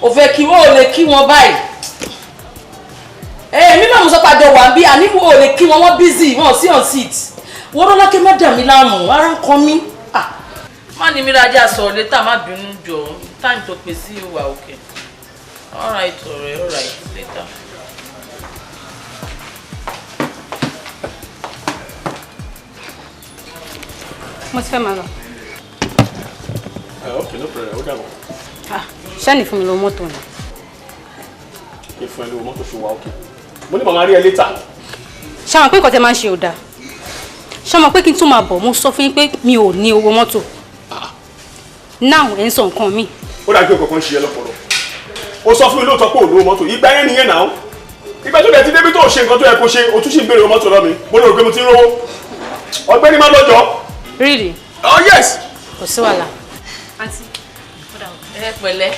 Speaker 2: o fẹ́ kí wọ́n ò lè kí wọn báyìí. Èmi náà mo sọ pé àjọ wà ń bí, àní ò lè kí wọn, wọ́n busy, wọn sí on seat. Wọ́n rọ́lákẹ́ má dà mí láàmú, ara ń kọ mí. Má ní mìíràn sọ̀rọ̀ létà, má bínú jọ, time tó pè sí ìwà òkè. All right, ọ̀rẹ́, all right, later.
Speaker 14: Mo ti fẹ́ máa lọ.
Speaker 12: Ok, no problem, ó dàbọ̀.
Speaker 14: Ṣẹ́ni fún mi lọ mọ́tò ni.
Speaker 12: Kí fún ẹ lówó mọ́tò ṣe wà òkè. Mo ní màmá rí ẹ létà.
Speaker 14: Ṣé àwọn pé nǹkan tẹ máa ń ṣe ò dáa? Ṣé àwọn pé kí n tún máa bọ̀, mo sọ fún yín pé mi ò ní owó mọ́tò. Now ẹ̀ ń sọ nǹkan mi.
Speaker 12: Ó dàbí pé kankan ṣe ẹ lọ́pọ̀lọ́. O sọ fún mi lóòótọ́ pé ò lówó mọ́tò, ìgbà yẹn nìyẹn náà. Ìgbà tó dẹ̀ ti débi tó ṣe nǹkan tó yẹ kó ṣe, o tún ṣì ń béèrè owó mọ́tò lọ́ mi. Mo lè rò pé mo ti ń rówó. Ọ̀gbẹ́ni má lọ́jọ́.
Speaker 14: Really?
Speaker 12: Oh yes.
Speaker 14: Kò sí wàhálà. Àǹtí,
Speaker 2: ẹ pẹ̀lẹ́,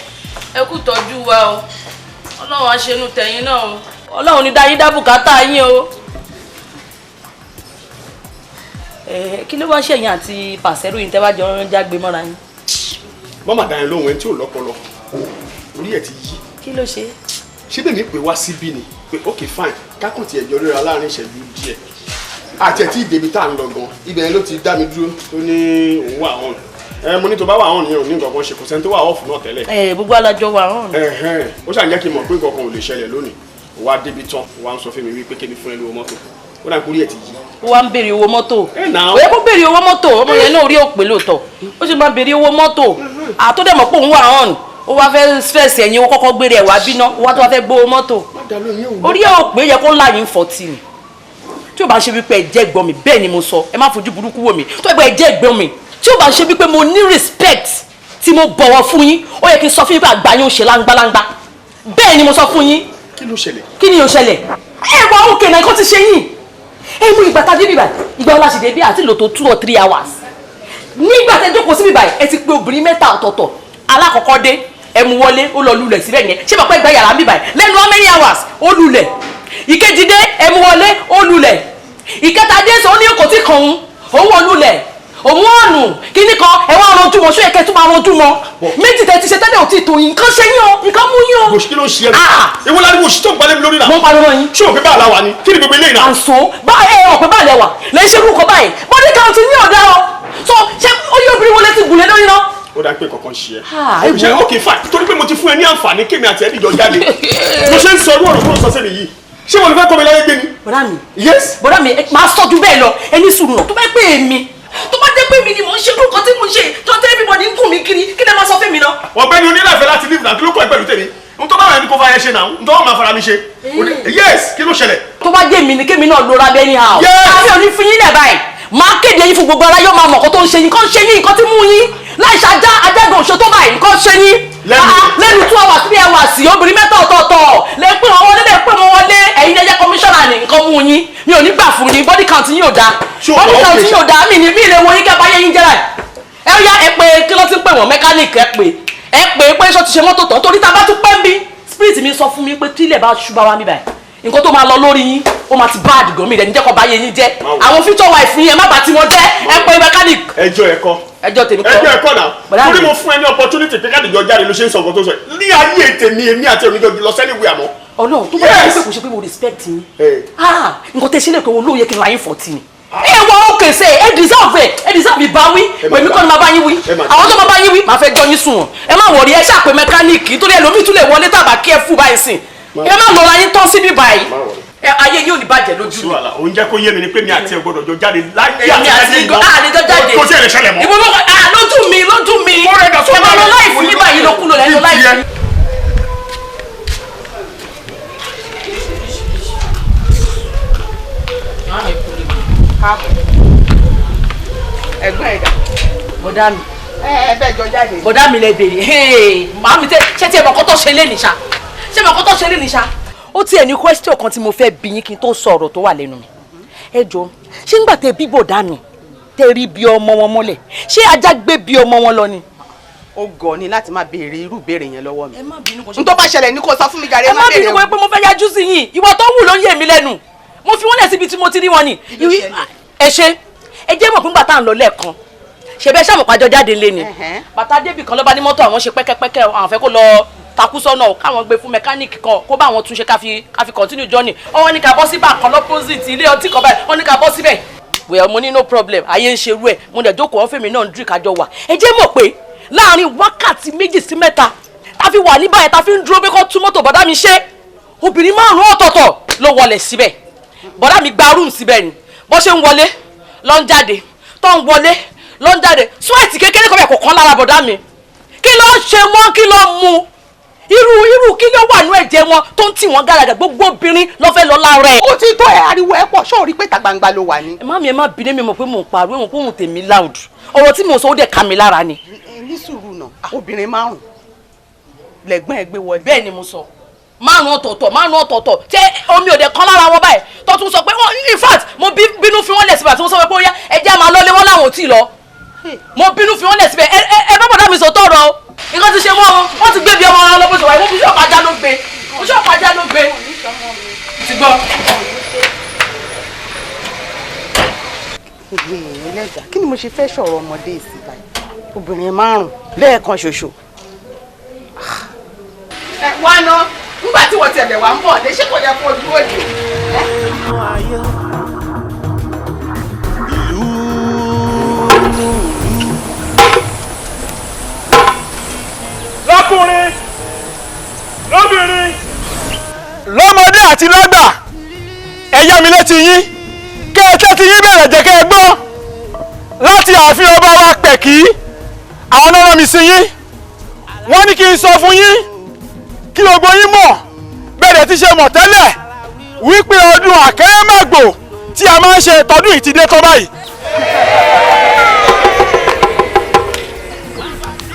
Speaker 2: ẹ kú tọ́jú wa o. Ọlọ́run á ṣenú tẹ̀yìn náà o. Ọlọ́run ní dáyé dá bùkátà yín o. Kí ló wá ṣẹ̀yìn àti pàṣẹ́rù yìí tẹ́ bá jọ ń jágbe mọ́ra yín?
Speaker 12: Mọ́mà dá yẹn lóhùn ẹni tí ò lọ́pọlọ. Orí ẹ̀ ti yí.
Speaker 2: Kí ló ṣe?
Speaker 12: Ṣé bẹ́ẹ̀ mi pè wá síbí ni pé ok fine kákàn tiẹ̀ jọ ríra láàrin ìṣẹ́jú díẹ̀. Àti ẹ̀ tí ìdèbí tá à ń lọ gan, ibẹ̀ yẹn ló ti dá mi dúró tó ní òun wà hàn. Ẹ mo ní tó bá wà hàn nìyẹn ò ní nǹkan kan ṣe, kò sẹ́ni tó wà off náà tẹ́lẹ̀.
Speaker 2: Ẹ gbogbo alájọ wà hàn.
Speaker 12: Ẹ̀hẹ́n, ó ṣàn jẹ́ kí n mọ̀ pé nǹkan kan ò lè ṣẹlẹ̀ lónìí. Ó wá débi tán, ó wá ń sọ fún mi wípé kémi fún ẹ lówó mọ́tò. Ó dà kúrí ẹ̀ ti yí.
Speaker 2: Ó wá ń béèrè owó mọ́tò. Ó yẹ kó béèrè owó mọ́tò, ọmọ yẹn náà orí òpè lóòótọ́. Ó sì máa béèrè owó mọ́tò. Àtúndẹ̀mọ̀ pé òun wà hàn. Ó wá fẹ́ stress ẹ̀yìn, ó kọ́kọ́ gbére ẹ̀ wá bíná, ó wá tó wá fẹ́ gbówó mọ́tò. Orí ẹ̀ òpè yẹ kó láyìn 14. Tí o bá ṣe wípé ẹ jẹ́ ẹ̀gbọ́n mi, bẹ́ẹ̀ ni mo sọ, ẹ má fojú burúkú wò mí. Tó ẹgbẹ́ ẹ jẹ́ ẹ̀gbọ́n mi, tí o bá ṣe wípé mo ní respect tí mo bọ̀wọ̀ fún yín, ó yẹ kí n sọ fún yín pé àgbà yín ó ṣe láńgbáláńgbá. Bẹ́ẹ̀ ni mo sọ fún yín.
Speaker 12: Kí ló ṣẹlẹ̀?
Speaker 2: Kí ni ó ṣẹlẹ̀? Ẹ wà òkè náà, nǹkan ti ṣe yín. Ẹ mú ìgbà tá a dé bíbà, ìgbà ọlá ṣì dé bí àti lò tó 2 or 3 hours. Nígbà tẹ́ jókòó sí bíbà, ẹ ti pé obìnrin mẹ́ta ọ̀tọ̀ọ̀tọ̀. Alákọ̀ọ́kọ́ dé, ẹ mú wọlé, ó lọ lulẹ̀ síbẹ̀ yẹn. Ṣé bàbá ìgbà yàrá ń bíbà lẹ́nu how many hours? Ó lulẹ̀. Ìkejì dé, ẹ mú wọlé, ó lulẹ̀. Ìkẹta dé, sọ ní kò tí kàn ń, òun ò lulẹ̀, òun ọ̀nù kíní kan, ẹ wá ranjú mọ́, ṣó yẹ kẹ́ tún máa ranjú mọ́. Méjì tẹ́ ti ṣe tẹ́lẹ̀ ò tí tó yín, nǹkan ṣe yín o, nǹkan mú yín o.
Speaker 12: Bòṣì kí ló ń ṣe ẹ́ mi? Ewu láti bòṣì tó ń palẹ̀ mi lórí náà.
Speaker 2: Mo ń pariwo yín.
Speaker 12: Ṣé òpin báà la wà ni? Kí ni gbogbo eléyìí náà?
Speaker 2: Àǹso bá ẹ ọ̀pẹ báà lẹ wà, lẹ́yìn ṣe kúkọ báyìí, body count ní ọ̀dà o. So ṣé ó yẹ obìnrin wọlé ti gùn lé lórí náà?
Speaker 12: Ó dá pé kankan ṣe ẹ́. Ṣé ok fine, torí pé mo ti fún ẹ ní àǹfààní kémi àti ẹbí jọ jáde. Mo ṣe ń sọ irú ọ̀rọ̀ tó ń sọ sẹ́mi yìí. Ṣé mo lè fẹ́ kọ́ mi láyé gbé ni?
Speaker 2: Bọ̀dá mi.
Speaker 12: Yes.
Speaker 2: Bọ̀dá mi, máa sọ́jú bẹ́ẹ̀ lọ, ẹ ní sùúrù náà. Tó bá pè mí, tó bá jẹ́ pé mi ni mò ń ṣe irú nǹkan tí mò ń ṣe, tó tẹ́ everybody ń gùn mí kiri, kí lẹ máa sọ fún mi náà?
Speaker 12: Ọ̀gbẹ́ni onílàfẹ́ láti live náà, kí ló kọ́ ẹ pẹ̀lú tèmi? N tó bá wà ní kó fa ẹ ṣe náà, n tó wà máa fara mi ṣe. Yes, kí ló ṣẹlẹ̀?
Speaker 2: Tó bá jẹ́ mi ni kémi náà lora bẹ́ẹ̀ ni how.
Speaker 12: Yes.
Speaker 2: Àbí òní fún yín lẹ̀ báyìí. Máa kéde yín fún gbogbo ara yóò máa mọ̀ nǹkan tó ń ṣe yín, nǹkan ṣe yín, nǹkan tí mú yín. Láì ṣajá ajágan òṣò tó báyìí, nǹkan ṣe yín. Lẹ́nu 2 hours 3 hours, obìnrin mẹ́ta ọ̀tọ̀ọ̀tọ̀ lè pè wọ́n wọlé, lè pè wọ́n wọlé. Ẹ̀yin ẹ̀jẹ̀ kọmíṣánná ni nǹkan mú yín. Mi ò ní gbà fún yín, body count yín ò dáa. Body count yín ò dáa, mi ní mi lè wo yín kẹ́ bá yé yín jẹ́ láì. Ẹ yá ẹ pé kí ló ti ń pè wọ́n mẹkáníìkì, ẹ pé ẹ pé pé ṣó ti ṣe mọ́tò tán, torí tá a bá tún pẹ́ ń bí. Spirit mi sọ fún mi pé tílẹ̀ bá ṣú bá wa mi báyìí, nǹkan tó máa lọ lórí yín ó máa ti bad gan, mi rẹ̀ níjẹ́ kó bá yé yín jẹ́. Àwọn future wife yín ẹ má bà tí wọ́n jẹ́. Ẹ pé mechanic.
Speaker 12: Ẹjọ́ ẹ̀kọ́.
Speaker 2: Ẹjọ́ tèmi kọ́.
Speaker 12: Ẹjọ́ ẹ̀kọ́ náà. Torí mo fún ẹ ní opportunity pé káàdì jọ jáde ló ṣe ń sọ nǹkan tó sọ yìí. Ní ayé tèmi, èmi àti èmi jọ lọ sẹ́ni wí àmọ́.
Speaker 2: Ọlọ́run tó bá yẹ pé kò ṣe pé mo respect yín. Nǹkan tẹ́ ṣe lè pé olóòye kí n ra yín 14 ni. Ẹ wọ òkè ṣe ẹ deserve ẹ, ẹ deserve ìbáwí. Pèmí kọ́ ni màá bá yín wí. Àwọn tó máa bá yín wí, màá fẹ́ jọ yín sùn wọ̀n. Ẹ má wọ̀rí, ẹ ṣàpè mẹkáníìkì torí ẹlòmíì tún lè wọlé tàbá kí ẹ fún báyìí sìn. Ẹ má lọ́ra yín tán síbí báyìí. Ayé yóò ní bàjẹ́ lójú mi.
Speaker 12: Òun jẹ́ kó yé mi ni pé mi àti ẹ gbọ́dọ̀ jọ jáde láyé
Speaker 2: Èmi àti ìgò àlejò jáde.
Speaker 12: Kò sí èrè ṣẹlẹ̀ mọ́.
Speaker 2: Ìbò mọ́ lójú mi, lójú mi. Ẹ máa lọ láì fún mi báyìí ló kúlò lẹ́nu láì fún.
Speaker 9: Ẹ̀gbọ́n ẹ̀dá.
Speaker 2: Bọ̀dá mi.
Speaker 9: Ẹ bẹ́ẹ̀ jọ jáde.
Speaker 2: Bọ̀dá mi lẹ béèrè. Màámi tẹ ṣé tí ẹ mọ̀ kó tó ṣe lé nìṣá? Ṣé mọ̀ kó tó ṣe lé nìṣá? Ó tiẹ̀ ní question kan tí mo fẹ́ bi yín kí n tó sọ ọ̀rọ̀ tó wà lẹ́nu mi. Ẹ jọ, ṣé ńgbà tẹ bí bọ̀dá mi tẹ rí bí ọmọ wọn mọ́lẹ̀, ṣé ajá gbé bí ọmọ wọn lọ ni?
Speaker 9: Ó gọ̀ ni láti máa béèrè irú ìbéèrè yẹn lọ́wọ́ mi.
Speaker 2: Ẹ má bínú kò ṣe.
Speaker 9: N tó bá ṣẹlẹ̀ ní kó sọ fún mi jàre,
Speaker 2: ẹ má bínú kò pé mo fẹ́ yájú sí yín. Ìwà tó wù ló ń yè mí lẹ́nu. Mo fi wọ́n lẹ̀ síbi tí mo ti rí wọn ni. Ẹ ṣe, ẹ jẹ́ mọ̀ pé ńgbà tá à ń lọ lẹ́ẹ̀kan, ṣe bẹ́ẹ̀ ṣàmùpájọ jáde lé ni. Bàtà débì kan ló bá ní mọ́tò àwọn ṣe pẹ́kẹ́pẹ́kẹ́, àwọn fẹ́ kó lọ takú sọ́nà káwọn gbé fún mẹkáníìkì kan kó bá àwọn túnṣe ká fi continue journey. Wọ́n ní ká bọ́ síbà kan lọ́pọ́sìtì ilé ọtí kan báyìí, wọ́n ní ká bọ́ síbẹ̀. Well, mo ní no problem, ayé ń ṣerú ẹ̀, mo dẹ̀ jókòó wọ́n fèmí náà ń drink àjọ wà. Ẹ jẹ́ mọ̀ pé láàrin wákàtí 2 sí 3 ta fi wà ní báyìí ta fi ń dúró pé kó tún mọ́tò bọ̀dá mi ṣe. Obìnrin 5 ọ̀tọ̀ọ̀tọ̀ ló wọlé síbẹ̀. Bọ̀dá mi gba room síbẹ̀ ni. Bó ṣe ń wọlé ló ń jáde, tó ń wọlé ló ń jáde. Sweat kékeré kan bẹ̀ kò kán lára bọ̀dá mi. Kí ló ń ṣe wọ́n, kí ló ń mu? Irú kí ló wà nú ẹ̀jẹ̀ wọn tó ń tì wọ́n gàràgà, gbogbo obìnrin ló fẹ́ lọ lára ẹ̀.
Speaker 9: Ó ti tó ẹ, ariwo ẹ pọ̀, ṣó o rí pé ìta gbangba ló wà ni.
Speaker 2: Ẹ má mi, ẹ má bínú, mi mọ̀ pé mò ń pariwo, mò ń pòun tèmi loud. Ọ̀rọ̀ tí mò ń sọ ó dẹ̀ ká mi lára ni.
Speaker 9: Ní sùúrù náà, obìnrin 5 lẹ̀gbọ́n ẹ gbé wọlé.
Speaker 2: Bẹ́ẹ̀ ni mo sọ. 5 ọ̀tọ̀ọ̀tọ̀, 5 ọ̀tọ̀ọ̀tọ̀. Ṣé omi ò dẹ̀ kán lára wọn báyìí? Tó tún sọ pé in fact mo bínú fi wọ́n lẹ̀ síbẹ̀ àti wọ́n sọ pé ó yá ẹ jẹ́ máa lọ́lé wọn láwọn ò tí ì lọ. Mo bínú fi wọ́n lẹ̀ síbẹ̀, ẹ bá bọ̀dá mi sọ tọ̀rọ̀ o. Nǹkan ti ṣe mọ́ wọn, wọ́n ti gbé bí ọmọ wọn lọ bó ṣe wà, mo ṣọ́ọ̀pù ajá ló gbé. Mo ṣọ́ọ̀pù ajá ló gbé. Ti gbọ́.
Speaker 9: Ẹlẹ́dàá, kí ni mo ṣe fẹ́ sọ̀rọ̀ ọmọdé ìsìn báyìí? Obìnrin 5 lẹ́ẹ̀kan ṣoṣo.
Speaker 17: Ẹ wá ná, nígbà tí wọ́n ti ẹ̀bẹ̀ wá ń bọ̀ dé, ṣé kò yẹ kó dúró dè?
Speaker 6: Lọ́kùnrin, lóbìnrin, lọ́mọdé àti lágbà, ẹ yá mi létí yín, kẹ́ ẹ tẹ́tí yín bẹ̀rẹ̀ jẹ́ kẹ́ ẹ gbọ́. Láti ààfin ọba wa Pẹ̀kí, àwọn náà rán mi sí yín. Wọ́n ní kí n sọ fún yín kí gbogbo yín mọ̀ bẹ̀rẹ̀ tí ṣe mọ̀ tẹ́lẹ̀ wípé ọdún àkẹ́rẹ́màgbò tí a máa ń ṣe tọdún yìí ti dé tán báyìí.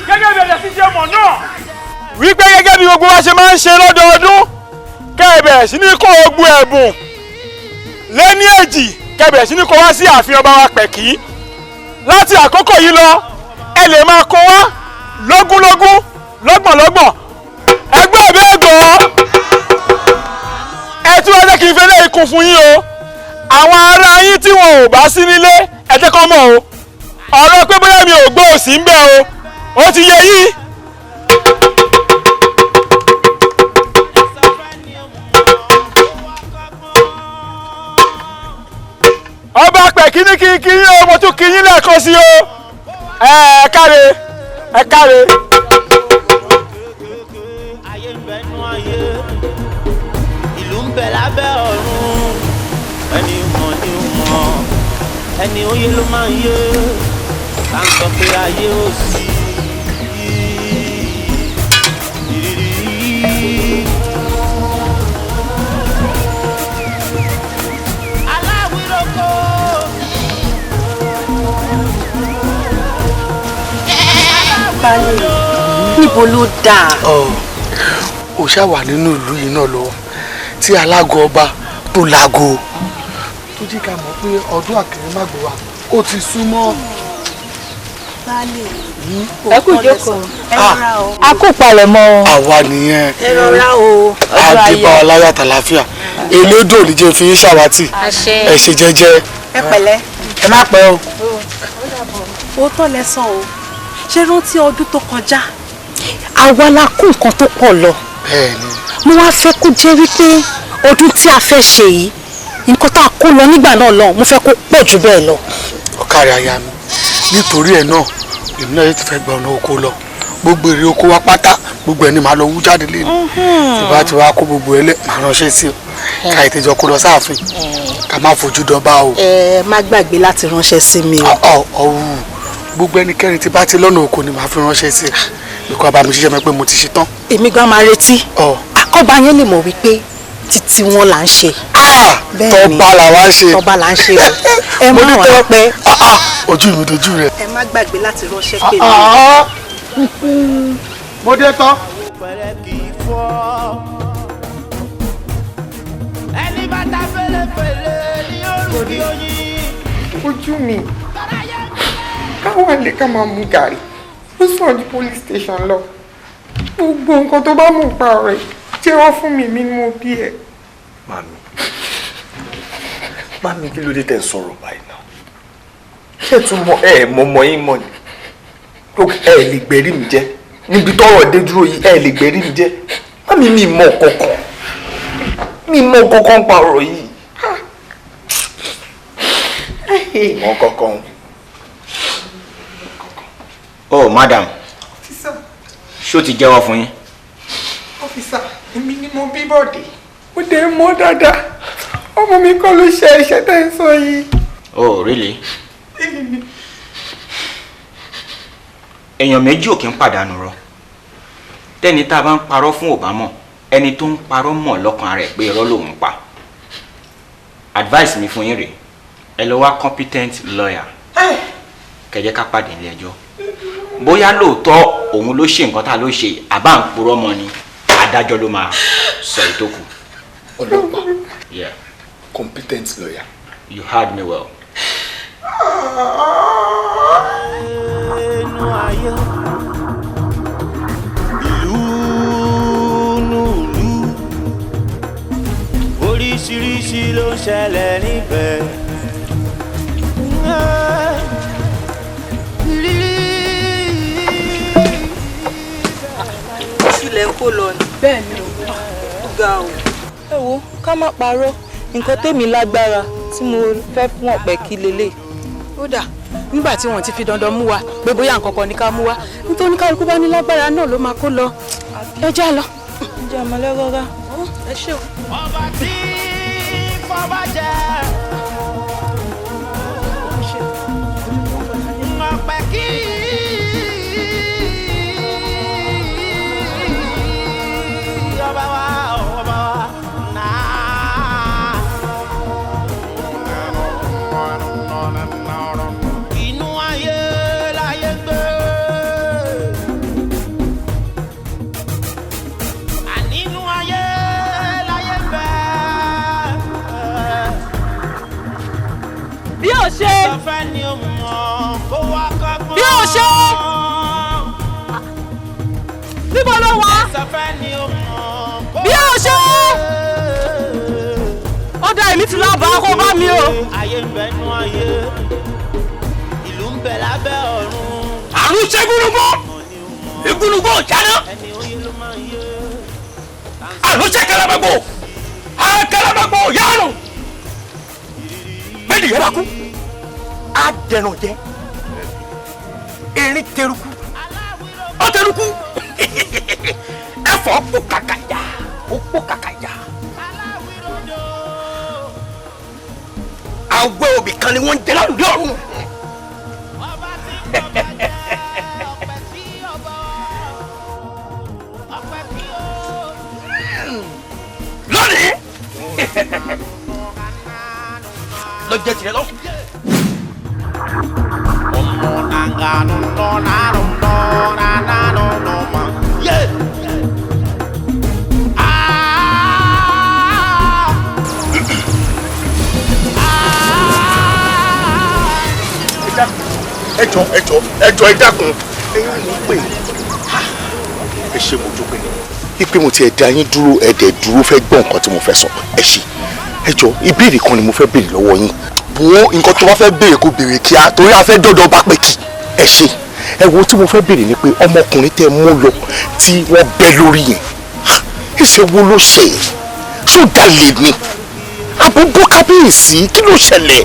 Speaker 6: Gẹ́gẹ́ bí ẹ̀jẹ̀ ti ṣe mọ̀ náà wípé gẹ́gẹ́ bí gbogbo wa ṣe máa ń ṣe lọ́dọọdún, kẹ́ ẹ bẹ̀rẹ̀ sí ní kó gbogbo ẹ̀bùn lé ní èjì, kẹ́ ẹ bẹ̀rẹ̀ sí ní kó wá sí ààfin ọba wa Pẹ̀kí. Láti àkókò yìí lọ, ẹ lè máa kó wá lógúnlógún, lọ́gbọ̀nlọ́gbọ̀n. Ẹgbẹ́ mi ẹ̀gbọ́n, ẹ tún wá jẹ́ kí n fẹ́ lé ikùn fún yín o. Àwọn ará yín tí wọn ò bá sí nílé, ẹ jẹ́ kán mọ̀ o. Ọ̀rọ̀ pé bóyá mi ò gbọ́ òsì ń bẹ o, ó ti yé yín. Ọba Pẹ̀kí ní kí n kí yín o, mo tún kí yín lẹ́ẹ̀kan sí o. Ẹ káre, ẹ káre.
Speaker 1: Ayé ń bẹ nú ayé, ìlú ń bẹ lábẹ́ ọ̀run. Ẹni mọ̀ ni ó mọ̀, ẹni ó yé ló máa ń yé. Tá ń sọ pé ayé ò sí.
Speaker 11: Baálé, níbo ló dáa?
Speaker 13: Ó ṣáà wà nínú ìlú yìí náà lọ tí alágo ọba tó lágo tó jí ká mọ̀ pé ọdún àkèrèmàgbò wa ó ti súnmọ́.
Speaker 11: Baálé,
Speaker 9: ẹ kú ìjókòó, a kú palẹ̀mọ́.
Speaker 13: Àwa nìyẹn.
Speaker 11: Ẹ rọra o.
Speaker 13: Àdìbà aláyà tàlàáfíà elédò ní jẹ́ fi yín ṣàwátì. Ẹ ṣe jẹ́jẹ́.
Speaker 9: Ẹ pẹ̀lẹ́.
Speaker 13: Ẹ má pẹ́ o.
Speaker 11: Òótọ́ lẹ sọ o, ṣé rántí ọdún tó kọjá àwa la kó nǹkan tó pọ̀ lọ.
Speaker 13: Bẹ́ẹ̀ni.
Speaker 14: Mo wá fẹ́ kó jẹ́ wípé ọdún tí a fẹ́ ṣe yìí, nǹkan tá a kó lọ nígbà náà lọ, mo fẹ́ kó pọ̀ jù bẹ́ẹ̀ lọ.
Speaker 13: Ọ̀kàrẹ̀ aya mi, nítorí ẹ̀ náà èmi náà yóò ti fẹ́ gba ọ̀nà oko lọ. Gbogbo èrè oko wa pátá, gbogbo ẹ̀ ni màá lọ wú jáde lẹ́nu. Tí bá ti wá kó gbogbo ẹ lẹ́, màá ránṣẹ́ sí ọ ká ètè jọ kó lọ sáàfin, ká má fojú dọba o.
Speaker 11: Ẹ má gbàgbé láti ránṣẹ́ sí mi o.
Speaker 13: Ọ̀wù gbogbo ẹnikẹ́ni tí bá ti lọ́nà oko ni màá fi ránṣẹ́ sí ẹ. Ikú abàmì ṣiṣẹ́ mi pé mo ti ṣe tán.
Speaker 11: Èmi gan máa retí. Àkọ́bá yẹn lè mọ̀ wípé títí wọn là ń ṣe.
Speaker 13: Tọ́ba là wá ń ṣe.
Speaker 11: Tọ́ba là ń ṣe o. Ẹ má wà pẹ́.
Speaker 13: Ojú mi dojú rẹ.
Speaker 11: Ẹ má gbàgbé láti ránṣẹ́ pè mí.
Speaker 13: Mo dé tán.
Speaker 1: Pẹ̀lẹ́ kì í fọ́. Ẹni bá ta fẹ́lẹ́fẹ́lẹ́ ní orúkí oyin.
Speaker 17: Ojú mi, káwọn lè ká máa mu gàrí, ó sàn ju police station lọ. Gbogbo nǹkan tó bá mú pa ọ̀rẹ́ jẹ́wọ́ fún mi, mi ni mo bí ẹ.
Speaker 18: Màmí, màmí, kí ló dé tẹ̀ ń sọ̀rọ̀ báyìí náà? Ṣé ẹ tún mọ ẹ mọ ọmọ yín mọ ni? Ẹ lè gbẹ̀rí mi jẹ́ níbi tọ́rọ̀ dé dúró yìí, ẹ lè gbẹ̀rí mi jẹ́. Màmí, mi mọ kankan, mi mọ kankan pa ọ̀rọ̀ yìí. Mọ kankan.
Speaker 10: Oh, madam.
Speaker 17: Officer.
Speaker 10: Ṣó ti jẹ́wọ́ fún yín?
Speaker 17: Officer, èmi ni mo bí Bọ̀dé. Ó dé mọ́ dáadáa. Ọmọ mi kọ́ ló ṣe iṣẹ́ tẹ́ ń sọ yìí.
Speaker 10: Oh, really? Èèyàn méjì ò kí ń pàdánù rọ. Tẹ́ni tá a bá ń parọ́ fún ò bá mọ̀, ẹni tó ń parọ́ mọ̀ lọ́kàn rẹ̀ pé irọ́ lòun pa. Advice mi fún yín rèé, ẹ lọ wá competent lawyer. Kẹ́ jẹ́ ká pàdé nílé ẹjọ́. Bóyá lóòótọ́ òun ló ṣe nǹkan tá a ló ṣe, àbá ń purọ́ mọ́ ni, adájọ́ ló máa sọ èyí tó kù.
Speaker 18: Ọlọ́pàá.
Speaker 10: Yeah.
Speaker 18: Competent lawyer.
Speaker 10: You heard me well.
Speaker 1: Inú ayé, ìlú nùlú, oríṣiríṣi ló ń ṣẹlẹ̀ níbẹ̀.
Speaker 11: Ilẹ̀ kó lọ ni.
Speaker 9: Bẹ́ẹ̀ ni o, ó ga o.
Speaker 19: Ẹ wo, ká má parọ́, nǹkan tèmi lágbára tí mo fẹ́ fún ọ̀pẹ kí lélẹ̀.
Speaker 20: Ó dà, nígbà tí wọ́n ti fi dandan mú wa pé bóyá nǹkan kan ní ká mú wa, nítorí kálukú bá ní lágbára náà ló máa kó lọ. Ẹ já lọ.
Speaker 19: Ẹ jẹ́ àmọ́ lẹ́rọ́rá.
Speaker 20: Ẹ ṣé o.
Speaker 1: Ọba tí fọba jẹ. Ọ̀pẹ kí ọba wa, ọba wa náà. Inú ayé láyé gbé. Ànínú ayé láyé gbé.
Speaker 2: Bí ó ṣe.
Speaker 1: Sọfẹ́ ni ó mọ̀ kó wá kọ́gbọ́n.
Speaker 2: Bí ó ṣe. Níbo ló wà?
Speaker 1: Sọfẹ́ ni ó mọ̀ kó
Speaker 2: Bí ó ṣe. Ó dá èmi ti lọ bá kó bá mi o.
Speaker 1: Ayé ń bẹ nú ayé, ìlú ń bẹ lábẹ́ ọ̀run.
Speaker 8: Àrùn ṣe gúnugún, igúnugún ò jáná. Àrùn ṣe kẹlẹ́mẹ́gbò, akẹlẹ́mẹ́gbò yánu. Bẹ́ẹ̀ni yẹn bá kú, á dẹnu jẹ. Erin teruku, ó teruku. Ẹ̀fọ́ kó kàkà yá, ó kó kàkà yá. Àwẹ̀ òbí kan ni wọ́n ń jẹ lálùdí ọ̀run. Lónìí lọ jẹ tirẹ̀ lọ.
Speaker 15: Ẹ jọ̀ọ́, ẹ jọ̀ọ́, ẹ jọ̀ọ́, ẹ dákun. Ẹ̀yin ni mo pè é. Ẹ ṣé, mo dúpẹ́ ipe mo ti ẹ̀ dá yín dúró, ẹ dẹ̀ dúró fẹ́ gbọ́ nǹkan tí mo fẹ́ sọ. Ẹ ṣé, ẹ jọ̀ọ́, ìbéèrè kan ni mo fẹ́ béèrè lọ́wọ́ yín. Wọ́n nǹkan tó bá fẹ́ béèrè kó béèrè kíá, torí a fẹ́ dọ́dọ̀ bá pẹ́ kì. Ẹ ṣé, ẹ wo tí mo fẹ́ béèrè ni pé ọmọkùnrin tẹ́ mú lọ tí wọ́n bẹ́ lórí yẹn, ìṣe wo ló ṣe é? Ṣó jalè ni? Àbúgbó kábíyèsí, kí ló ṣẹlẹ̀?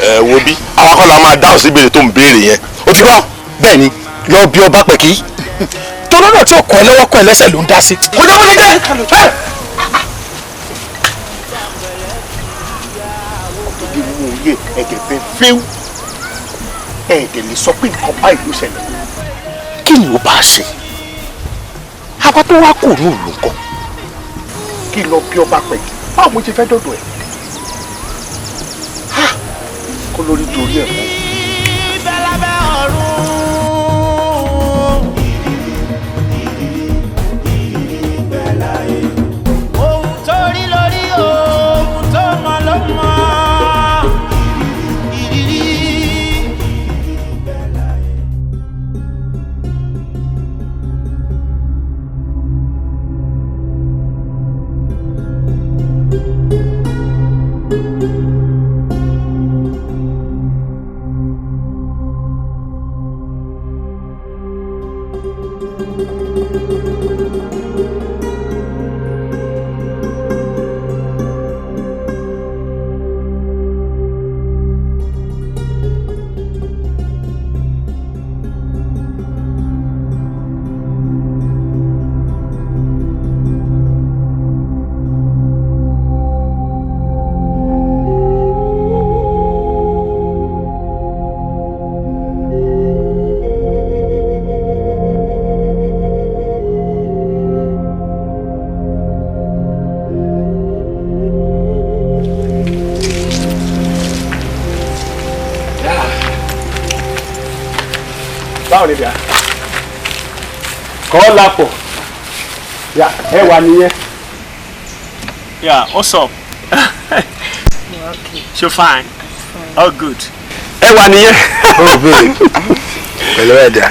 Speaker 13: Ẹ wo bí àwa kọ́ la máa dáhùn sí ìbéèrè tó ń béèrè yẹn, o ti gbọ́? Bẹ́ẹ̀ ni, lọ bí ọba pẹ̀kí.
Speaker 8: Torí náà tí ó kọ́ ẹ lọ́wọ́ kọ́ ẹ lẹ́sẹ̀ ló ń dá sí. Kò jẹ́ bó ṣe jẹ́.
Speaker 15: Ọ̀gẹ̀dẹ̀ mú oyè ẹ̀dẹ̀ fẹ́ fẹ́w, ẹ̀dẹ̀ lè sọ pé nǹkan báyìí ló ṣẹlẹ̀.
Speaker 10: Kí ni ó bá ṣe? Àwa tó wá kò ní òòlù nǹkan.
Speaker 15: Kí lọ bí ọba pẹ̀kí, báwo mo ṣe fẹ́ dọ̀dọ̀ ẹ̀? Kó lórí torí ẹ̀ mọ́.
Speaker 1: Ohun tó rí lórí, ohun tó mọ̀ ló mọ̀. Ìrírí.
Speaker 6: Báwo ni bíà kọ́ lápọ̀ yà ẹ wà nìyẹn. Yeah, what's up?
Speaker 12: So fine. All good.
Speaker 6: Ẹ wà nìyẹn.
Speaker 5: Oh babe, pẹ̀lú ẹ̀dá,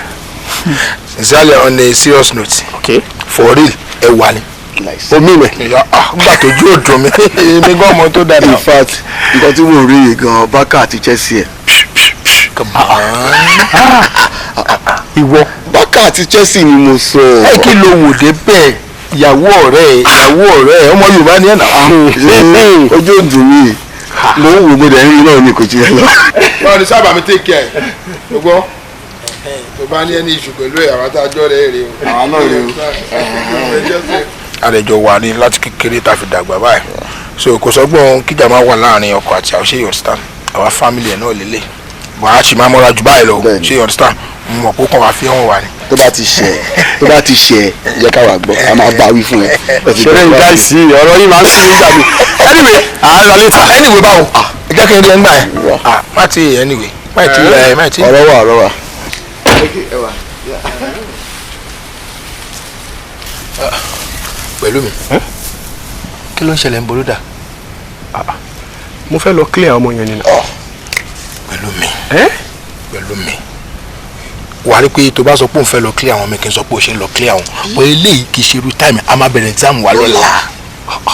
Speaker 5: sincerely, on a serious note,
Speaker 6: okay,
Speaker 5: for real, ẹ wà ní.
Speaker 13: Omi rẹ̀.
Speaker 5: Nígbà tó ju òdùn mi, èmi gan ọmọ tó dáadáa.
Speaker 13: In fact, nǹkan tí mò ń rí yìí gan, Barca àti Chelsea ẹ̀.
Speaker 15: Ìwọ.
Speaker 13: Barca àti Chelsea ni mo sọ.
Speaker 5: Ẹ kí ló wò dé bẹ́ẹ̀? Ìyàwó ọ̀rẹ́ ẹ̀, ìyàwó ọ̀rẹ́ ẹ̀, ọmọ Yorùbá ni ẹ̀ nà.
Speaker 13: Ojú ò dùn mí, mo ń wò, mo dẹ̀ ń rí náà ni, kò tiẹ̀ lọ.
Speaker 5: Báwo ni sábà mi take care ẹ̀ gbọ́ tó bá ní ẹni ìṣù pẹ̀lú ẹ̀, àwọn tá a jọ rẹ̀ rè o.
Speaker 13: Àwa náà rè o.
Speaker 5: Àlejò wà ní láti kékeré tá a fi dàgbà báyìí, so kò sọ́gbọ́n kíjà máa wà láàrin ọkọ àti àwọn. Ṣé you understand? Àwa family ẹ̀ náà lélẹ̀, wàá sì máa mọ́ra jù báyìí lọ. Ṣé you understand? Mo mọ̀ pé ó kàn wá fi hàn wá ni.
Speaker 13: Tó bá ti ṣẹ̀, jẹ́ ká wà gbọ́, a máa bá wí fún ẹ.
Speaker 12: Ṣeré ń gáìsì ọ̀rọ̀ yìí máa ń sún nígbà mi. Anyway, à ń lọ later.
Speaker 5: Anyway báwo, ẹ jẹ́ kí n rí ẹ ń gbà ẹ. Má ti anyway, má ti ẹ, má ti.
Speaker 13: Ọ̀rọ̀ wà, ọ̀rọ̀ wà.
Speaker 5: Pẹ̀lú mi, kí ló ń ṣẹlẹ̀ ń bolódà?
Speaker 12: Mo fẹ́ lọ clear ọmọ yẹn nínú.
Speaker 5: Pẹ̀lú mi, pẹ̀lú mi, wà á rí pé tó bá sọ pé òun fẹ́ lọ clear àwọn mi, kí n sọ pé ó ṣe ń lọ clear àwọn bọ́. Eléyìí kì í ṣe irú time a máa bẹ̀rẹ̀ exam wa lọ́la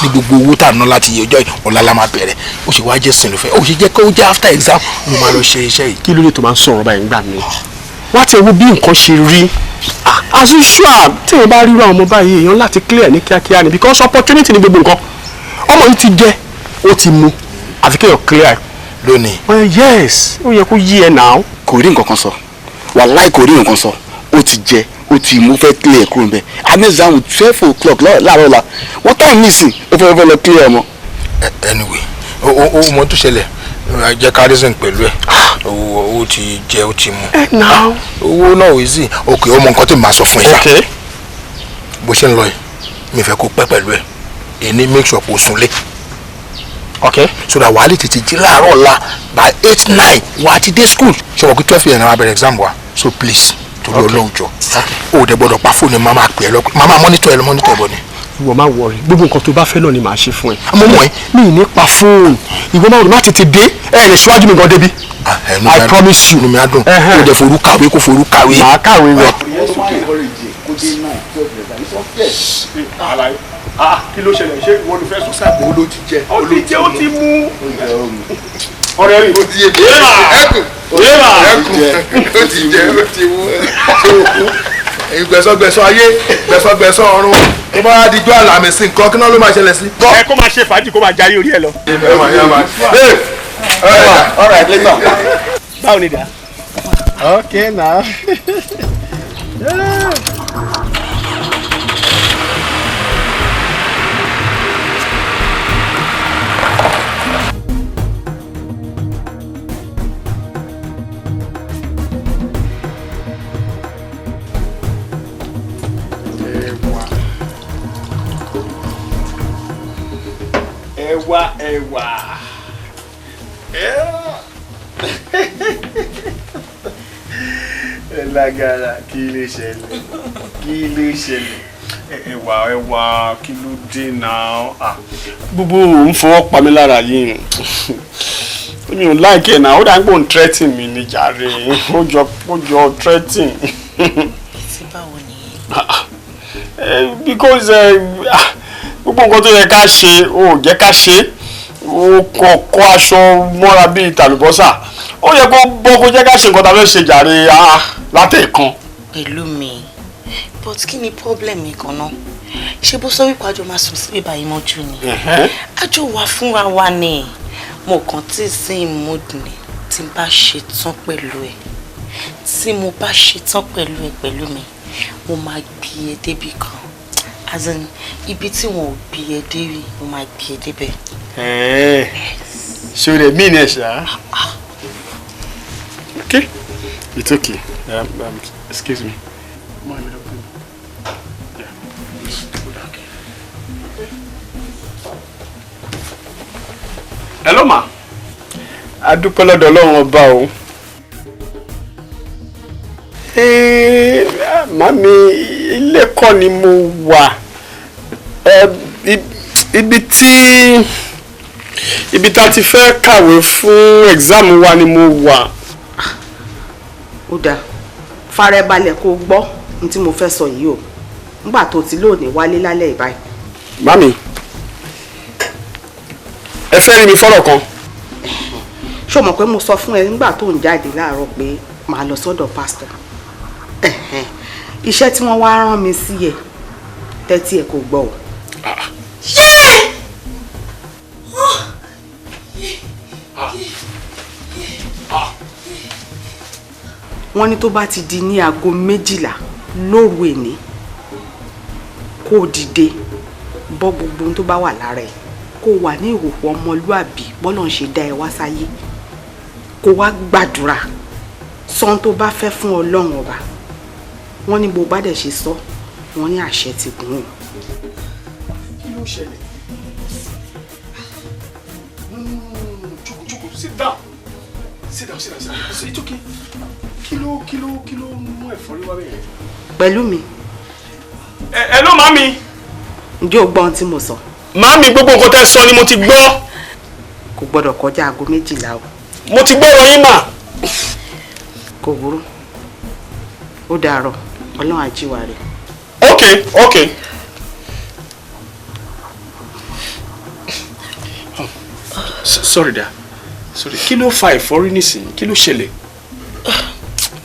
Speaker 5: ní gbogbo owó tá a ná láti yẹ ọjọ́ yìí, ọ̀la la máa bẹ̀rẹ̀. Ó ṣe wá jẹ́ sìn ló fẹ́, ó ṣe jẹ́ kó jẹ́ after exam mo máa lọ ṣe iṣẹ́ yìí.
Speaker 12: Kí ló dé tó máa ń sọ̀rọ̀ báyìí nígbà mi? Wá ti wo bí nǹkan ṣe rí. As usual, tí èèyàn bá ríra ọmọ báyìí, èèyàn láti clear ní kíákíá ni, because opportunity ni gbogbo nǹkan. Ọmọ yìí ti jẹ, ó ti mu, àfi kéèyàn clear.
Speaker 5: Lónìí.
Speaker 12: Well, yes, ó yẹ kó yí ẹ náà.
Speaker 13: Kò rí nǹkan kan sọ, wàláì kò rí nǹkan sọ. Ó ti jẹ, ó ti mú, fẹ́ clear kúrò níbẹ̀. Amazon 12 o'clock láàárọ̀ la wọ́n tá nísìn, ó fẹ́ lọ clear ọmọ.
Speaker 5: Anyway, o mọ tó ṣẹlẹ̀, jẹ́ ká reason pẹ̀lú ẹ̀. Owó ti jẹ, ó ti mu.
Speaker 12: Ẹ náà.
Speaker 5: Owó náà ò easy. Ok, ó mọ nǹkan tí màá sọ fún ẹ ṣá. Bó ṣe ń lọ yìí, mi fẹ́ kó pẹ́ pẹ̀lú ẹ̀. Èní, make sure kó sunlé. So that wàá lè tètè jí láàárọ̀ ọ̀la by 8, 9, wà á ti dé school. Ṣé wọ́n kí 12 yẹn náà wàá bẹ̀rẹ̀ exam wa? So please, torí Ọlọ́run, jọ, o ò dẹ̀ gbọ́dọ̀ pa fóònù. Máa máa pè é lọ́kùn, máa máa monitor ẹ lọ, monitor ẹ bọ̀ ni.
Speaker 12: Ìwọ má worry, gbogbo nǹkan tó bá fẹ́ náà ni màá ṣe fún ẹ.
Speaker 5: Mo mọ̀ ẹ́.
Speaker 12: Mi ì ní pa fóònù. Ìwọ má worry, má tètè dé, ẹ lè ṣíwájú mi gan débi. I promise you.
Speaker 5: Inú mi á dùn. Kó dẹ̀ forú kàwé, kó forú kàwé.
Speaker 12: Màá kàwé lọ.
Speaker 6: Ah, kí ló ṣẹlẹ̀? Ṣé ìwọ ló fẹ́ sọ sáà?
Speaker 5: Ó ló ti jẹ.
Speaker 6: Ó ti jẹ, ó ti mú. Ọ̀rẹ́ mi.
Speaker 5: Ó ti yé mi. Ẹkùn ẹkùn, ó ti jẹ, ó ti mú. Gbẹ̀sọ̀gbẹ̀sọ̀ ayé, gbẹ̀sọ̀gbẹ̀sọ̀ ọ̀run, tó bá dijọ́ àlàmísì nǹkan, kí náà ló máa ṣẹlẹ̀ sí.
Speaker 6: Ẹ kó máa ṣe fàájì, kó máa jayé orí ẹ lọ.
Speaker 13: All right, later.
Speaker 6: Báwo ni dà? Okay now. Yeah. Ẹwà, ẹwà, ẹ lágara. Kí ló ṣẹlẹ̀? Kí ló ṣẹlẹ̀? Ẹwà, ẹwà, kí ló dé náà? Ah, gbogbo òun fọwọ́ pa mí lára yìí, mi ò like ẹ̀ náà. Ó dà ń pò ń threaten mi ní jàre. Ó jọ threaten.
Speaker 2: Tí báwo nìyẹn?
Speaker 12: Because gbogbo nǹkan tó yẹ ká ṣe, ó jẹ́ ká ṣe. Ó kọ kó aṣọ mọ́ra bíi tàlùbọ́sà. Ó yẹ kó bọ́, kó jẹ́ ká ṣe nǹkan tá a fẹ́ ṣe jàre. Ah, látẹ̀kan.
Speaker 2: Pẹ̀lú mi, but kí ni problem mi kan náà? Ṣé bó sọ wípé àjọ máa sùn síbí báyìí mọ́jú ni? Àjọ wà fúnra wa ni. Mo kàn tí sí mood ni. Tí n bá ṣe tán pẹ̀lú ẹ̀, tí mo bá ṣe tán pẹ̀lú ẹ̀, pẹ̀lú mi, mo máa gbé ẹ débi kan, as in ibi tí wọn ò gbé ẹ dé rí, mo máa gbé ẹ débẹ̀.
Speaker 12: Ṣé o lè mí ní ẹ̀ ṣá? Okay, it's okay. Excuse me. Yeah. Okay. Hello ma. A dúpẹ́ lọ́dọ̀ Ọlọ́run ọba o. Màmí, ilé kọ́ ni mo wà. Ibi tá a ti fẹ́ kàwé fún exam wa ni mo wà.
Speaker 20: Ó dáa, fara ẹ balẹ̀ kó o gbọ́ ohun tí mo fẹ́ sọ yìí o, nígbà tó ti lóòní wálé lálẹ́ ìbáyìí.
Speaker 12: Màmí, ẹ fẹ́ rí mi fọ́rọ̀ kan.
Speaker 20: Ṣó mọ̀ pé mo sọ fún ẹ nígbà tó ń jáde láàárọ̀ pé màá lọ sọ́dọ̀ pásítọ̀? Iṣẹ́ tí wọ́n wá rán mi sí ẹ Tẹ́tí ẹ̀ kò gbọ́ o. Wọ́n ní tó bá ti di ní aago 12 lóru èní, kó o dìde, bọ́ gbogbo ohun tó bá wà lára ẹ̀, kó o wà ní ìhòòhò ọmọlúàbí bọ́lọ̀ ń ṣe dá ẹ wá sáyé, kó wá gbàdúrà sọ ohun tó bá fẹ́ fún Ọlọ́run Ọba. Wọ́n ní bó bá dẹ̀ ṣe sọ, wọ́n ní àṣẹ ti gùn ún.
Speaker 6: Kí ló ṣẹlẹ̀? Jókòó, jókòó, sit down, sit down, sit down, sit down. It's okay. Kí ló mú ẹ̀fọ́rí wá bẹ́ẹ̀?
Speaker 20: Pẹ̀lú mi.
Speaker 6: Ẹ ẹ ló, màmí.
Speaker 20: Ǹjẹ́ o gbọ́ ohun tí mo sọ?
Speaker 6: Màmí, gbogbo nǹkan tẹ́ sọ ni mo ti gbọ́.
Speaker 20: Kò gbọ́dọ̀ kọjá aago 12 o.
Speaker 6: Mo ti gbọ́ ọ̀rọ̀ yín mà.
Speaker 20: Kò burú, ó dàárọ̀, Ọlọ́run á jí wa rẹ̀.
Speaker 6: Okay. Sorry da, sorry. Kí ló fa ẹ̀fọ́rí nísìnyí? Kí ló ṣẹlẹ̀?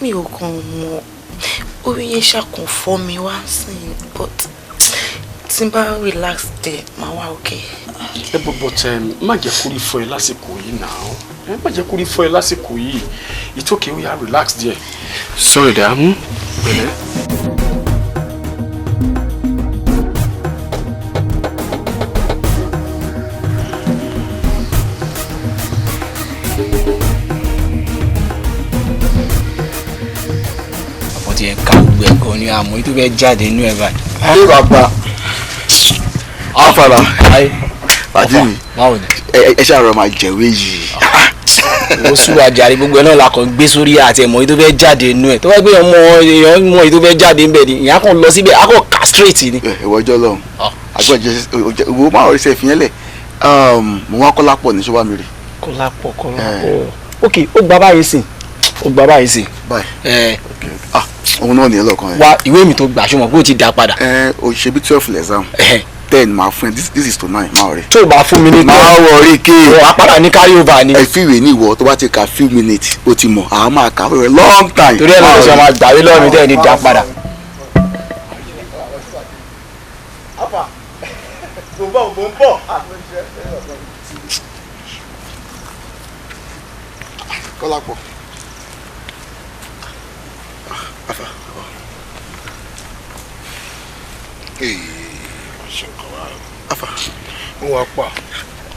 Speaker 7: Mi ò kàn mọ̀, orí yẹn ṣàkàn fọ́ mi wá sí i, but tí n bá relax dẹ̀, máa wá okay.
Speaker 6: Ẹ bọ̀, but má jẹ́ kórí fọ́ ẹ lásìkò yìí náà. Ẹ má jẹ́ kórí fọ́ ẹ lásìkò yìí. It's okay, ó yá, relax díẹ̀. Sorry da, pẹ̀lẹ́.
Speaker 21: Àpótí ẹ̀ ká gbogbo ẹ̀ gan ni, àmọ́ èyí tó fẹ́ jáde inú ẹ̀ báyìí.
Speaker 13: Ṣé bàbá afara pàdé mi?
Speaker 21: Báwo ni?
Speaker 13: Ẹ ṣáà rọ máa jẹ̀wé yìí.
Speaker 21: Ó súra jàre, gbogbo ẹ̀ náà la kàn gbé sórí àti ẹ̀mọ́ èyí tó fẹ́ jáde inú ẹ̀. Tó bá gbé ọmọ èèyàn mọ èyí tó fẹ́ jáde ńbẹ̀ ni, ìyá kan lọ síbẹ̀, á kàn castrate ni.
Speaker 13: Ìwọ ọjọ́ lọ́hùn àgbọ̀jẹ ìwọ máa rí sẹ́ẹ̀fì yẹn lẹ̀. Mo wá Kọ́lápọ̀ ní ṣọ́wá mi rè.
Speaker 21: Kọ́lápọ̀, Kọ́lápọ̀, ok, ó gba báyìí sìn, ó gba báyìí sìn.
Speaker 13: Báyìí.
Speaker 21: Ẹ.
Speaker 13: Ah, òun náà nìyẹn lọ́kàn yẹn.
Speaker 21: Wá ìwé mi tó gbà, ṣùgbọ́n pé ó ti dá padà.
Speaker 13: Ẹ o ṣe bí 12 l'exam, 10 máa fún ẹ. This is to 9, máa rí.
Speaker 21: Tó o bá fún mi ní
Speaker 13: Máa wọrí ké.
Speaker 21: Wọ́n á padà ní carry over ni.
Speaker 13: Ẹ fi ìwé ní ìwọ tó bá ti ka few minutes, ó ti mọ̀, àá máa kà for a long time.
Speaker 21: Torí ẹ̀ ló ṣe máa gbàwé lọ́wọ́ mi tẹ́ ẹ ní dá padà.
Speaker 18: Mo ń bọ̀, mo ń bọ̀.
Speaker 13: Kọ́lápọ̀. Afa. Afa.
Speaker 5: Ó wàá pa.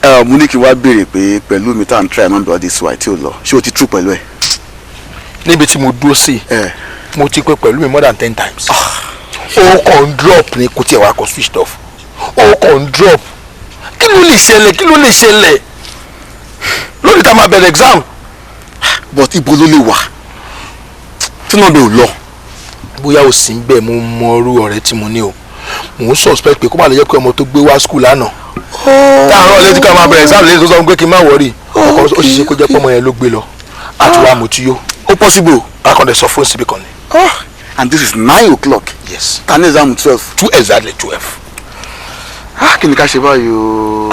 Speaker 13: Ẹ mo ní kí n wá béèrè pé pẹ̀lú mi tá à ń try number all this while tí ò lọ, ṣé o ti true pẹ̀lú ẹ̀?
Speaker 5: Níbi tí mo dúró sí, mo ti pè pẹ̀lú mi more than 10 times. Ó kàn ń drop ni, kò tiẹ̀ wá kó switched off. Ó kàn ń drop. Kí ló lè ṣẹlẹ̀? Kí ló lè ṣẹlẹ̀? Lónìí tá a máa bẹ̀rẹ̀ exam.
Speaker 13: But ibo ló lè wà tí náà mi ò lọ?
Speaker 5: Bóyá o sì ń bẹ̀, mo mọ irú ọ̀rẹ́ tí mo ní o. Mò ń suspect pé kó má lè jẹ́ pé ọmọ tó gbé wá school lánàá, táàárọ̀ létí ká máa bẹ̀rẹ̀ exam lẹ́yìn tó sọ pé kí n má worry, ọkọ̀ ó ṣeéṣe kó jẹ́ pé ọmọ yẹn ló gbé lọ àti wàá mutí yó.
Speaker 13: Ó possible.
Speaker 5: Akọ̀dẹ̀ sọ fóònù síbi kan ni.
Speaker 13: And this is 9 o'clock.
Speaker 5: Yes.
Speaker 13: Ta ní exam 12.
Speaker 5: Two, exactly 12.
Speaker 13: Ah, kí ni ká ṣe báyìí o?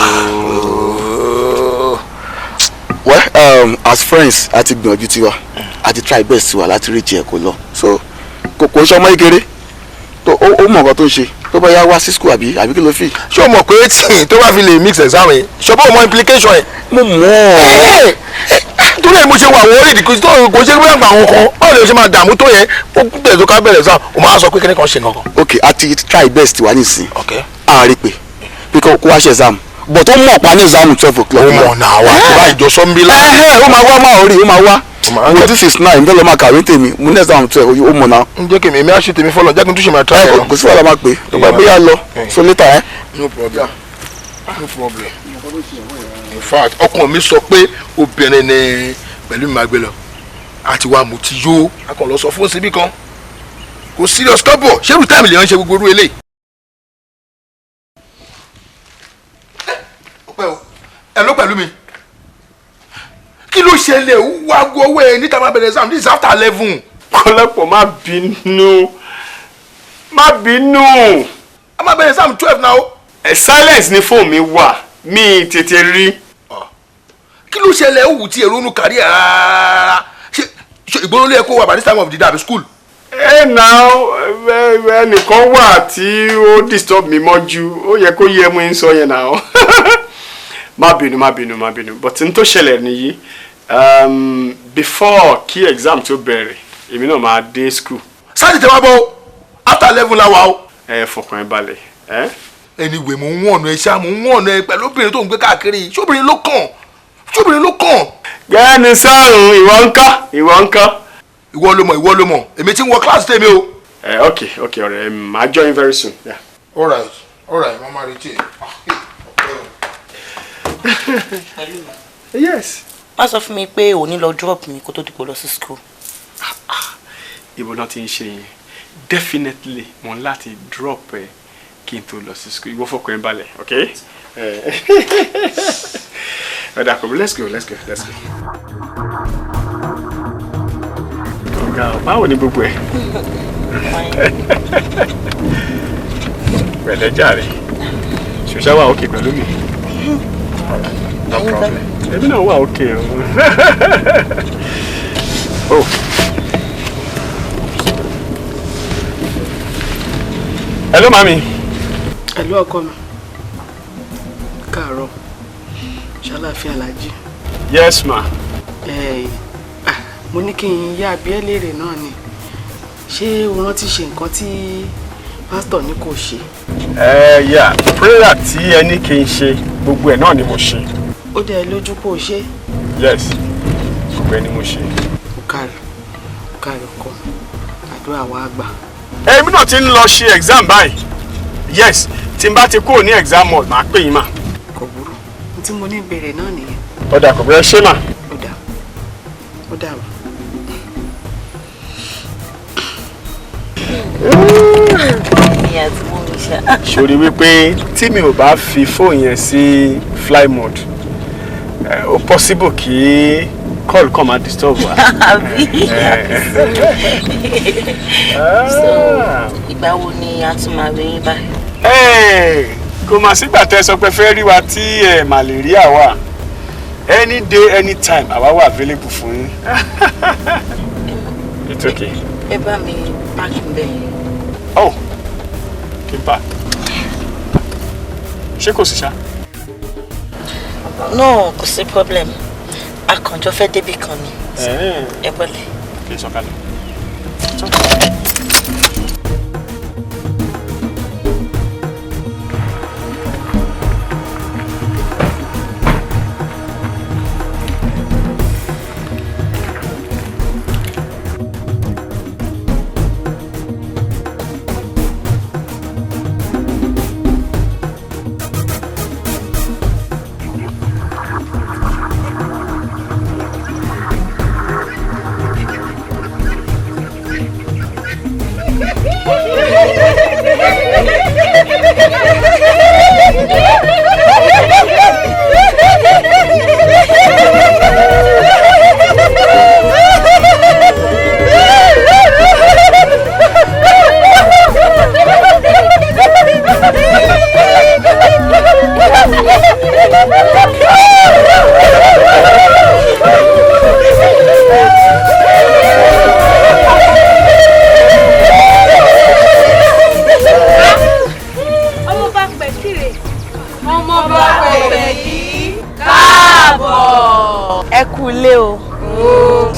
Speaker 13: Well, as friends, a ti gbìyànjú tiwa, a ti try best tiwa láti reach ẹ̀, kó lọ. So kò ń ṣe ọmọ kékeré tó ó mọ nǹkan tó ń ṣe. Tó bá yá, wá sí school, àbí kí ló fi?
Speaker 5: Ṣé o mọ̀ pé tí tó bá fi lè mix exam yẹn, ṣọpọ́ mọ implication yẹn?
Speaker 13: Mo mọ̀
Speaker 5: ọ́. Torí ẹ̀ mo ṣe wà worried. Kò tó kò ṣe pé àgbà àwọn kan, báwo lè ṣe máa dààmú tó yẹn? Ó kú tẹ̀ tó ká bẹ̀rẹ̀ exam, o máa sọ pé kíní kan ṣe nǹkan kan.
Speaker 13: Ok, a ti try best tiwa nísìn.
Speaker 5: Ok.
Speaker 13: A rí pé kó wá ṣe exam, but ó mọ̀ pa ní exam 12 o'clock.
Speaker 5: Ó mọ̀ náà wá tó bá ìjọ sọ́nbí lá.
Speaker 13: Ó máa wá, máa rí, ó máa wá. Mo this is 9, bẹ́ẹ̀ ló máa kàwé tèmi, mo ní exam 12, ó mọ̀ náà.
Speaker 5: Ń jẹ́ kí èmi á ṣe tèmi fọlọ́, jẹ́ kí n tún ṣe máa try ẹ̀ lọ.
Speaker 13: Kò sí wàhálà, máa pè tó bá bóyá lọ, so later ẹ.
Speaker 5: No problem, no problem. In fact, ọkàn mi sọ pé obìnrin ni pẹ̀lú mi máa gbé lọ àti wàá mo ti yó, a kàn lọ sọ fún síbí kan. Kò serious kọ́bọ̀. Ṣé irú time lè ń ṣe gbogbo irú eléyìí? Ọpẹ́ o. Ẹ ló pẹ̀lú mi, kí ló ṣẹlẹ̀? Ó wá gbọ́ owó ẹ níta máa bẹ̀rẹ̀ exam. This is after 11.
Speaker 6: Kọ́lápọ̀, má bínú, má bínú.
Speaker 5: A máa bẹ̀rẹ̀ exam 12 now.
Speaker 6: Ẹ silence ni fóònù mi wà, mi tètè rí.
Speaker 5: Kí ló ṣẹlẹ̀? Ó wù tí èrò inú kárí ẹ̀ rárá. Ṣe ìgboro ló yẹ kó wà by this time of the day, àbí school?
Speaker 12: Ẹ na ẹnìkan wà tí ó disturb mi mọ́jú, ó yẹ kó yẹ mú ń sọ yẹn náà. Má bínú, má bínú, má bínú. But n tó ṣẹlẹ̀ nìyí, before kí exam tó bẹ̀rẹ̀, èmi náà máa dé school.
Speaker 5: Sáà tètè wá bọ̀ o, after 11 la wà o.
Speaker 12: Ẹ fọkàn ẹ balẹ̀. Ẹ.
Speaker 5: Anyway, mo ń wọ̀nà ẹ ṣá, mo ń wọ̀nà ẹ pẹ̀lú obìnrin tó ń gbé káàkiri. Ṣóbìnrin ló kàn? Ṣóbìnrin ló kàn?
Speaker 12: Gbẹ́ni sọ́run, ìwọ ń kọ́, ìwọ ń kọ́.
Speaker 5: Ìwọ ló mọ̀, ìwọ ló mọ̀. Èmi ti ń wọ kíláàsì tèmi o.
Speaker 12: Ẹ ok ọ̀rẹ́, màá join very soon. Yeah.
Speaker 5: All right, all right, mo máa retí ẹ.
Speaker 2: Pẹ̀lú mi.
Speaker 12: Yes.
Speaker 2: Má sọ fún mi pé ò ní lọ drop mi kó tó dìbò lọ sí school.
Speaker 12: Ibo náà ti ń ṣe yẹn. Definitely mo ń láti drop ẹ kí n tó lọ sí school. Ìwọ fọkàn ẹ balẹ̀, okay? Ọ̀dà kò, let's go, let's go, let's go. Ọ̀gá, báwo ni gbogbo ẹ̀? Pẹ̀lẹ́ jàre. Ṣòṣà wà òkè pẹ̀lú mi. No problem. Èmi náà wà òkè o. Oh. Hello, mami.
Speaker 20: Hello, ọkọ mi. Káàárọ̀. Ṣàlàáfíà làjí.
Speaker 12: Yes, ma.
Speaker 20: Mo ní kí n yá abí ẹ léèrè náà ni. Ṣé o rántí ṣe nǹkan tí pásítọ̀ ní kò ṣe?
Speaker 12: Yeah, prayer tí ẹ ní kí n ṣe, gbogbo ẹ̀ náà ni mo ṣe.
Speaker 20: Ó dẹ̀ ẹ lójú kó o ṣe?
Speaker 12: Yes, gbogbo ẹ̀ ni mo ṣe.
Speaker 20: Ó kárí, ó kárí ọkọ mi. Àdúrà wa gbà.
Speaker 12: Èmi náà ti ń lọ ṣe exam báyìí. Yes, tí n bá ti kúrò ní exam hall, màá pè yín mà.
Speaker 20: Kò burú. N tí mo ní ìbéèrè náà nìyẹn.
Speaker 12: Ọ̀dà kò bẹ̀rẹ̀ ṣé mà.
Speaker 20: Ó dà, ó dà wá.
Speaker 12: Ṣòrí wípé tí mi ò bá fi fóònù yẹn sí fly mode, ó possible kí call kan máa disturb wa.
Speaker 2: Àbí? So, ìgbà wo ni a tún máa rí yín báyìí?
Speaker 12: Kò mà sígbà tẹ́ sọ pé fẹ́ rí wa tí malaria wà. Any day, anytime, àwa wà available fún yín. It's okay.
Speaker 2: Ẹ bá mi park bẹ́ẹ̀.
Speaker 12: Oh, kí n park. Ṣé kò sí ṣá?
Speaker 2: No, kò sí problem. Akànjọ fẹ́ débì kan ni. Ẹ bọ́lẹ̀.
Speaker 12: Kí n sọ̀kalẹ̀.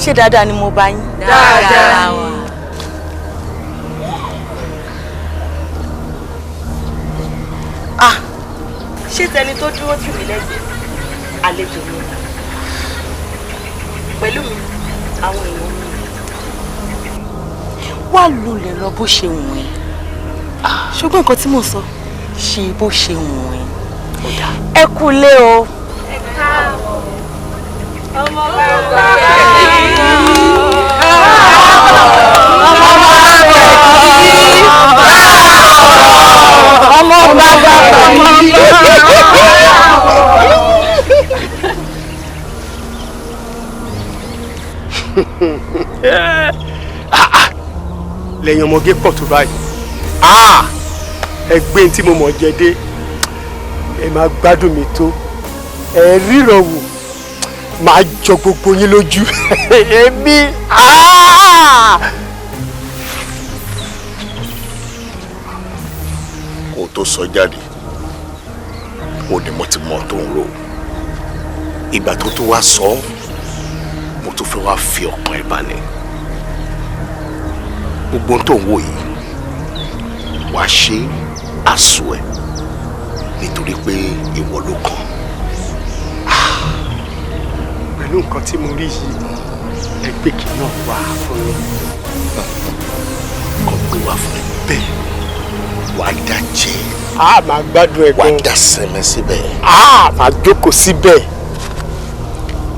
Speaker 2: Ṣé dáadáa ni mo bá yín?
Speaker 16: Dáadáa wa.
Speaker 2: Ah, ṣé tẹni tó dúró tì mí lẹ́gbẹ̀ẹ́ àlejò mi pẹ̀lú mi àwọn èèyàn mi wá lulẹ̀ lọ bó ṣe wù ẹ́. Ṣùgbọ́n nǹkan tí mò ń sọ, ṣe bó ṣe wù ẹ́. Ẹ kú lé o.
Speaker 7: Ẹ káàbọ̀. Ọmọ bàbá.
Speaker 2: Ọmọ bàbá.
Speaker 12: Lẹ́yìn ọmọge pọ̀ tó báyìí, ẹgbẹ́ tí mo mọ̀ jẹ dé, ẹ máa gbádùn mi tó, ẹ ríran wò, máa jọ gbogbo yín lójú. Èmi.
Speaker 15: Kó o tó sọ jáde, ó ní mo ti mọ tó ń rò. Ìgbà tó tó wá sọ ọ́, mo tún fẹ́ wá fi ọkàn ẹ balẹ̀. Gbogbo ohun tó ń wò yìí, wàá ṣe àsù ẹ nítorí pé ìwọ ló kàn.
Speaker 6: Pẹ̀lú nǹkan tí mo rí yìí, ẹgbẹ́ kì náà wà fún mi.
Speaker 15: Kò gbé wá fún ẹ bẹ́ẹ̀, wàá dá jẹ́.
Speaker 6: A máa gbádùn ẹ̀ gan.
Speaker 15: Wàá dá sẹ́mẹ́ síbẹ̀.
Speaker 6: A máa jókòó síbẹ̀.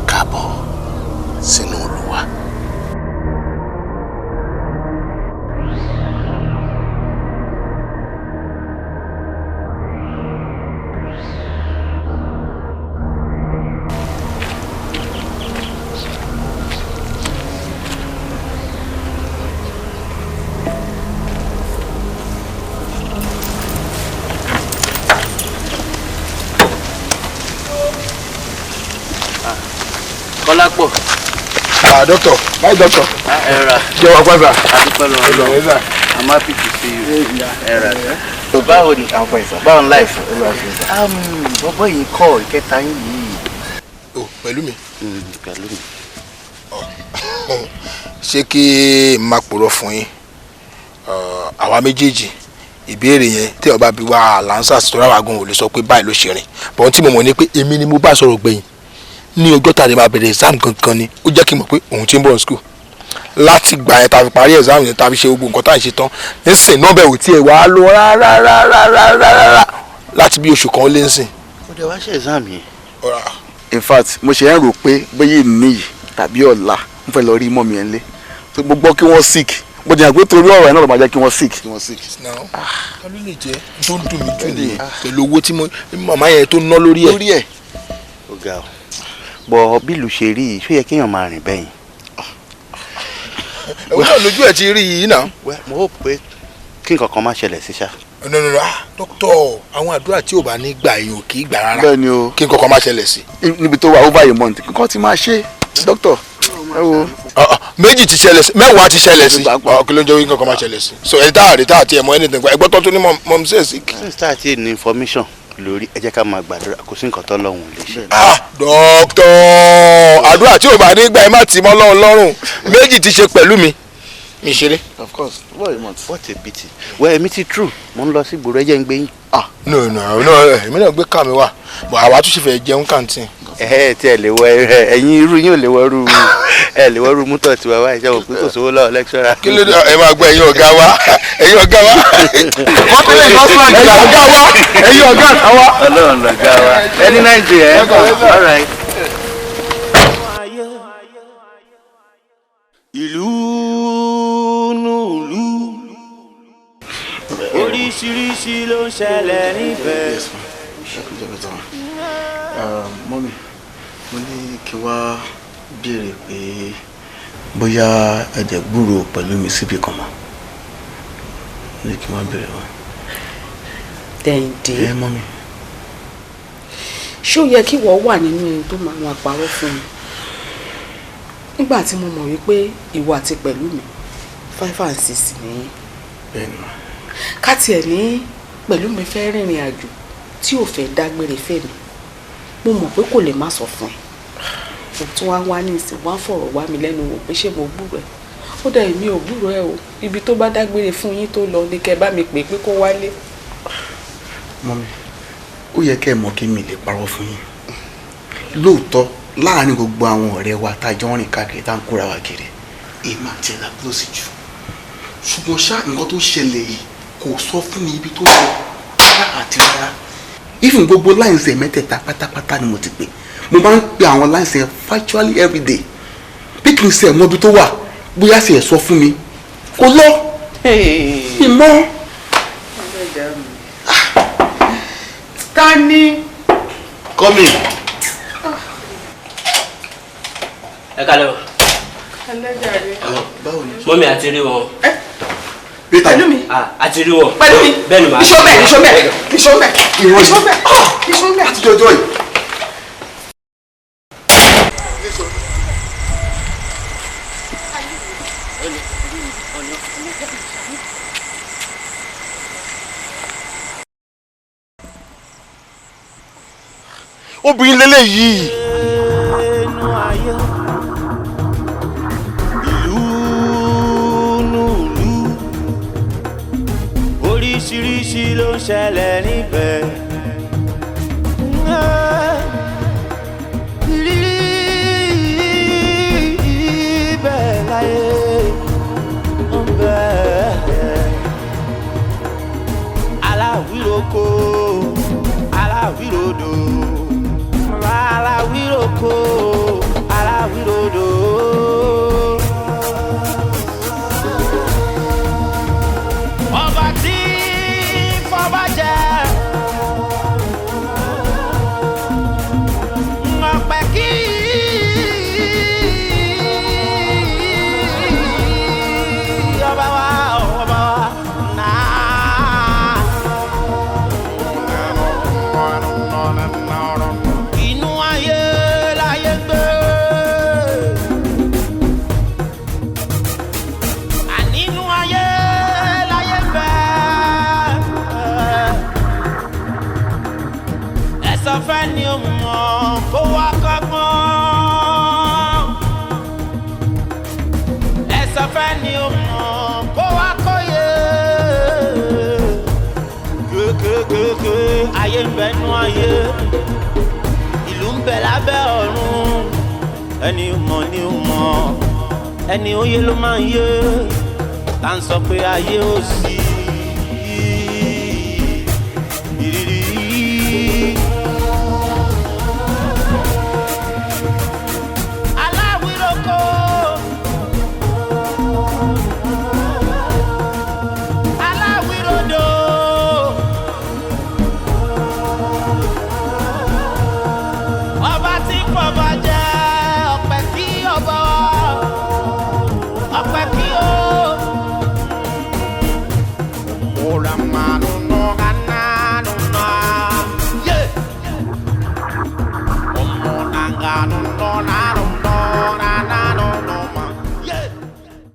Speaker 15: Káàbọ̀ sínú Olúwa.
Speaker 3: Kọ́lápọ̀.
Speaker 5: Ah, doctor. Bye, doctor.
Speaker 3: Ẹ ra.
Speaker 5: Jẹ́ wá pàṣà.
Speaker 3: Adúpẹ́ lọ́wọ́ lọ́wọ́. I'm happy to see you. Ẹ ra. Báwo ni? Báwo ni life? Bọ́bọ́ yìí kọ́ ìkẹta yín yìí.
Speaker 5: O pẹ̀lú mi.
Speaker 3: Pẹ̀lú mi.
Speaker 5: Ṣé kí n máa pòrọ̀ fún yín? Àwa méjèèjì ìbéèrè yẹn tí ọba bí wa lánsà tó ráwà gan ò lè sọ pé báyìí ló ṣe rìn. Bọ̀n tí mo mọ̀ ni pé èmi ni mo bá sọ̀rọ̀ gbẹ̀yìn ní ọjọ́ tá a lè máa bẹ̀rẹ̀ exam gangan ni ó jẹ́ kí n mọ̀ pé òun ti ń bọ̀ ní school. Láti gbà yẹn tá a fi parí exam yẹn tá a fi ṣe gbogbo nǹkan tá à ń ṣe tán nísìn nọ́ọ̀bẹ̀ ò tiẹ̀ wá lọ rárá rárá rárá rárá láti bí oṣù kan ó lé nísìn.
Speaker 10: Ó dẹ̀ wá ṣe exam yẹn.
Speaker 13: In fact, mo ṣe ń rò pé bóyá ìníyì tàbí ọ̀la mo fẹ́ lọ rí mọ́mi ẹ̀ ńlé. Mo gbọ́ kí wọ́n sick, mo jẹ́ pé torí ọ̀rọ̀ ẹ̀ náà ló máa jẹ́ kí wọ́n sick.
Speaker 5: Ta ló lè jẹ́ tó ń dùn mí jù nìyẹn pẹ̀lú owó tí màmá yẹn tó ná lórí ẹ̀.
Speaker 10: Ó ga ọ bọ bí ìlú ṣe rí yìí, ṣó yẹ kéèyàn máa rìn bẹ́yìn.
Speaker 5: Ẹ̀wọ́n náà lójú ẹ̀ ti rí yìí náà.
Speaker 10: Mo hope pé kí nǹkan kan má ṣẹlẹ̀ sí ṣá.
Speaker 5: No no no, ah dókítà, àwọn àdúrà tí ò bá ní gbà èèyàn kì í gbà rárá.
Speaker 13: Bẹ́ẹ̀ni o.
Speaker 5: Kí nǹkan kan má ṣẹlẹ̀ sí.
Speaker 13: Níbi tó wà over a month, nǹkan ti máa ṣe dókítà. Ẹ wo.
Speaker 5: Méjì ti ṣẹlẹ̀ sí, mẹ́wàá ti ṣẹlẹ̀ sí, kí ló ń jẹ́ kí nǹkan kan má ṣẹlẹ̀ sí. So ẹ̀ tá àrí tá àti ẹ̀mọ́ anything ẹgbọ́n tó tún ní mọ̀ ṣe sí.
Speaker 10: Since tá a ti ní information lórí, ẹ jẹ́ ká máa gbàdúrà, kò sí nǹkan tọ́lọ́run lè ṣe.
Speaker 5: Ah dókítà, àdúrà tí ò bá ní gbà ẹ má tì mọ́ Ọlọ́run lọ́rùn, méjì ti ṣe pẹ̀lú mi mi ṣeré.
Speaker 13: Of course, what you want.
Speaker 10: What a pity. Well, èmi ti true, mo ń lọ sí ìgboro, ẹ jẹ́ ń gbé yín.
Speaker 5: Ah no no no, èmi náà gbé ká mi wá, but àwa tún ṣe fẹ́ jẹun kàǹtìn.
Speaker 10: Ẹ tí ẹ lè wọ ẹ̀yin irú yín ò lè wọrú ẹ lè wọrú mútọ tiwa wáyé ṣe wò pé kò sówó lọ́wọ́ lẹ́kṣọ́rà.
Speaker 5: Kí ló dé ẹ máa gbọ́ ẹ̀yin ọ̀gá wa, ẹ̀yin ọ̀gá wa, ẹ̀yin ọ̀gá wa, ẹ̀yin ọ̀gá àtàwa.
Speaker 10: Ọlọ́run lọ̀gá wa ẹni Nàìjíríà ẹ̀ all right.
Speaker 1: Ìlú nùlú oríṣiríṣi ló ń ṣẹlẹ̀ níbẹ̀.
Speaker 13: Mọ́mí, mo ní kí wá béèrè pé bóyá ẹ̀jẹ̀ gbúrò pẹ̀lú mi síbi kan mọ́, ní kí wá béèrè wọn.
Speaker 20: Dẹ̀ǹdé.
Speaker 13: Ẹ mọ́mí.
Speaker 20: Ṣé ó yẹ kí wọ́n wà nínú ẹni tó máa máa parọ́ fún mi nígbà tí mo mọ̀ wípé ìwọ àti pẹ̀lú mi 5 and 6 nìyí?
Speaker 13: Bẹ́ẹ̀ni ma.
Speaker 20: Ká tiẹ̀ ní pẹ̀lú mi fẹ́ rìnrìn àjò tí ò fẹ́ dágbére fẹ́mi, mo mọ̀ pé kò lè má sọ fún ẹ. Mo tún wá wá ní ìsìn wá fọ̀rọ̀ wá mi lẹ́nu wò pé ṣé mo gbúrò ẹ. Ó dà, èmi ò gbúrò ẹ o. Ibi tó bá dágbére fún yín tó lọ ní kẹ́ bá mi pè pé kó wálé.
Speaker 13: Mọ́mí, ó yẹ kẹ́ ẹ mọ̀ kí mi lè parọ́ fún yín. Lóòótọ́, láàárín gbogbo àwọn ọ̀rẹ́ wa tá a jọ ń rìn káàkiri tá a ń kóra wa kiri, èmi àti ẹ̀ la close jù. Ṣùgbọ́n ṣá, nǹkan tó ṣẹlẹ̀ yìí kò sọ fún mi ibi tó lọ rárá àti rárá. Even gbogbo lines ẹ̀ mẹ́tẹ̀ẹ̀ta pátápátá ni mo ti pè. Mo máa ń pe àwọn lines ẹ̀ virtually every day. Bí kì í ṣe mọ ibi tó wà, bóyá sì ẹ̀ sọ fún mi. Kò lọ. Ìmọ̀.
Speaker 20: Ta ni?
Speaker 10: Come in.
Speaker 3: Ẹ kálẹ́ o.
Speaker 13: Báwo ni?
Speaker 3: Mọ́mí àti rí wọn.
Speaker 20: Pẹ̀lú mi.
Speaker 3: Àti rí wọn.
Speaker 20: Pẹ̀lú mi.
Speaker 3: Bẹ́ẹ̀ ni màá.
Speaker 20: Iṣọ́ bẹ́ẹ̀, iṣọ́ bẹ́ẹ̀, iṣọ́ bẹ́ẹ̀, iṣọ́ bẹ́ẹ̀, iṣọ́ bẹ́ẹ̀.
Speaker 13: Láti jọjọ́ yìí. Obìnrin lélẹ́yìí.
Speaker 1: Inú ayé, ìlú nùlú, oríṣiríṣi ló ń ṣẹlẹ̀ níbẹ̀. Ìrírí bẹ́ẹ̀ láyé ń bẹ. Aláwíroko, aláwírodò, aláwíroko, aláwírodò. Ọba tí fọba jẹ, ọpẹ́ kí ọba wa, ọba wa náà. Inú ayé láyé gbé. Ànínú ayé láyé bẹ́. Ẹ sọ fẹ́ ni o mọ̀ kó wá kọ́gbọ́n. Ẹ sọ fẹ́ ni o mọ̀ kó wá kóyè. Kékékéké ayé ń bẹ nú ayé, ìlú ń bẹ lábẹ́ ọ̀run. Ẹni mọ̀ ni ó mọ̀, ẹni ó yé ló máa ń yé. Tá ń sọ pé ayé ò sí. Ìrírí. Aláwíroko. Aláwírodò. Ọba tí fọba jẹ, ọpẹ́ kí ọba wa, ọpẹ́ kí.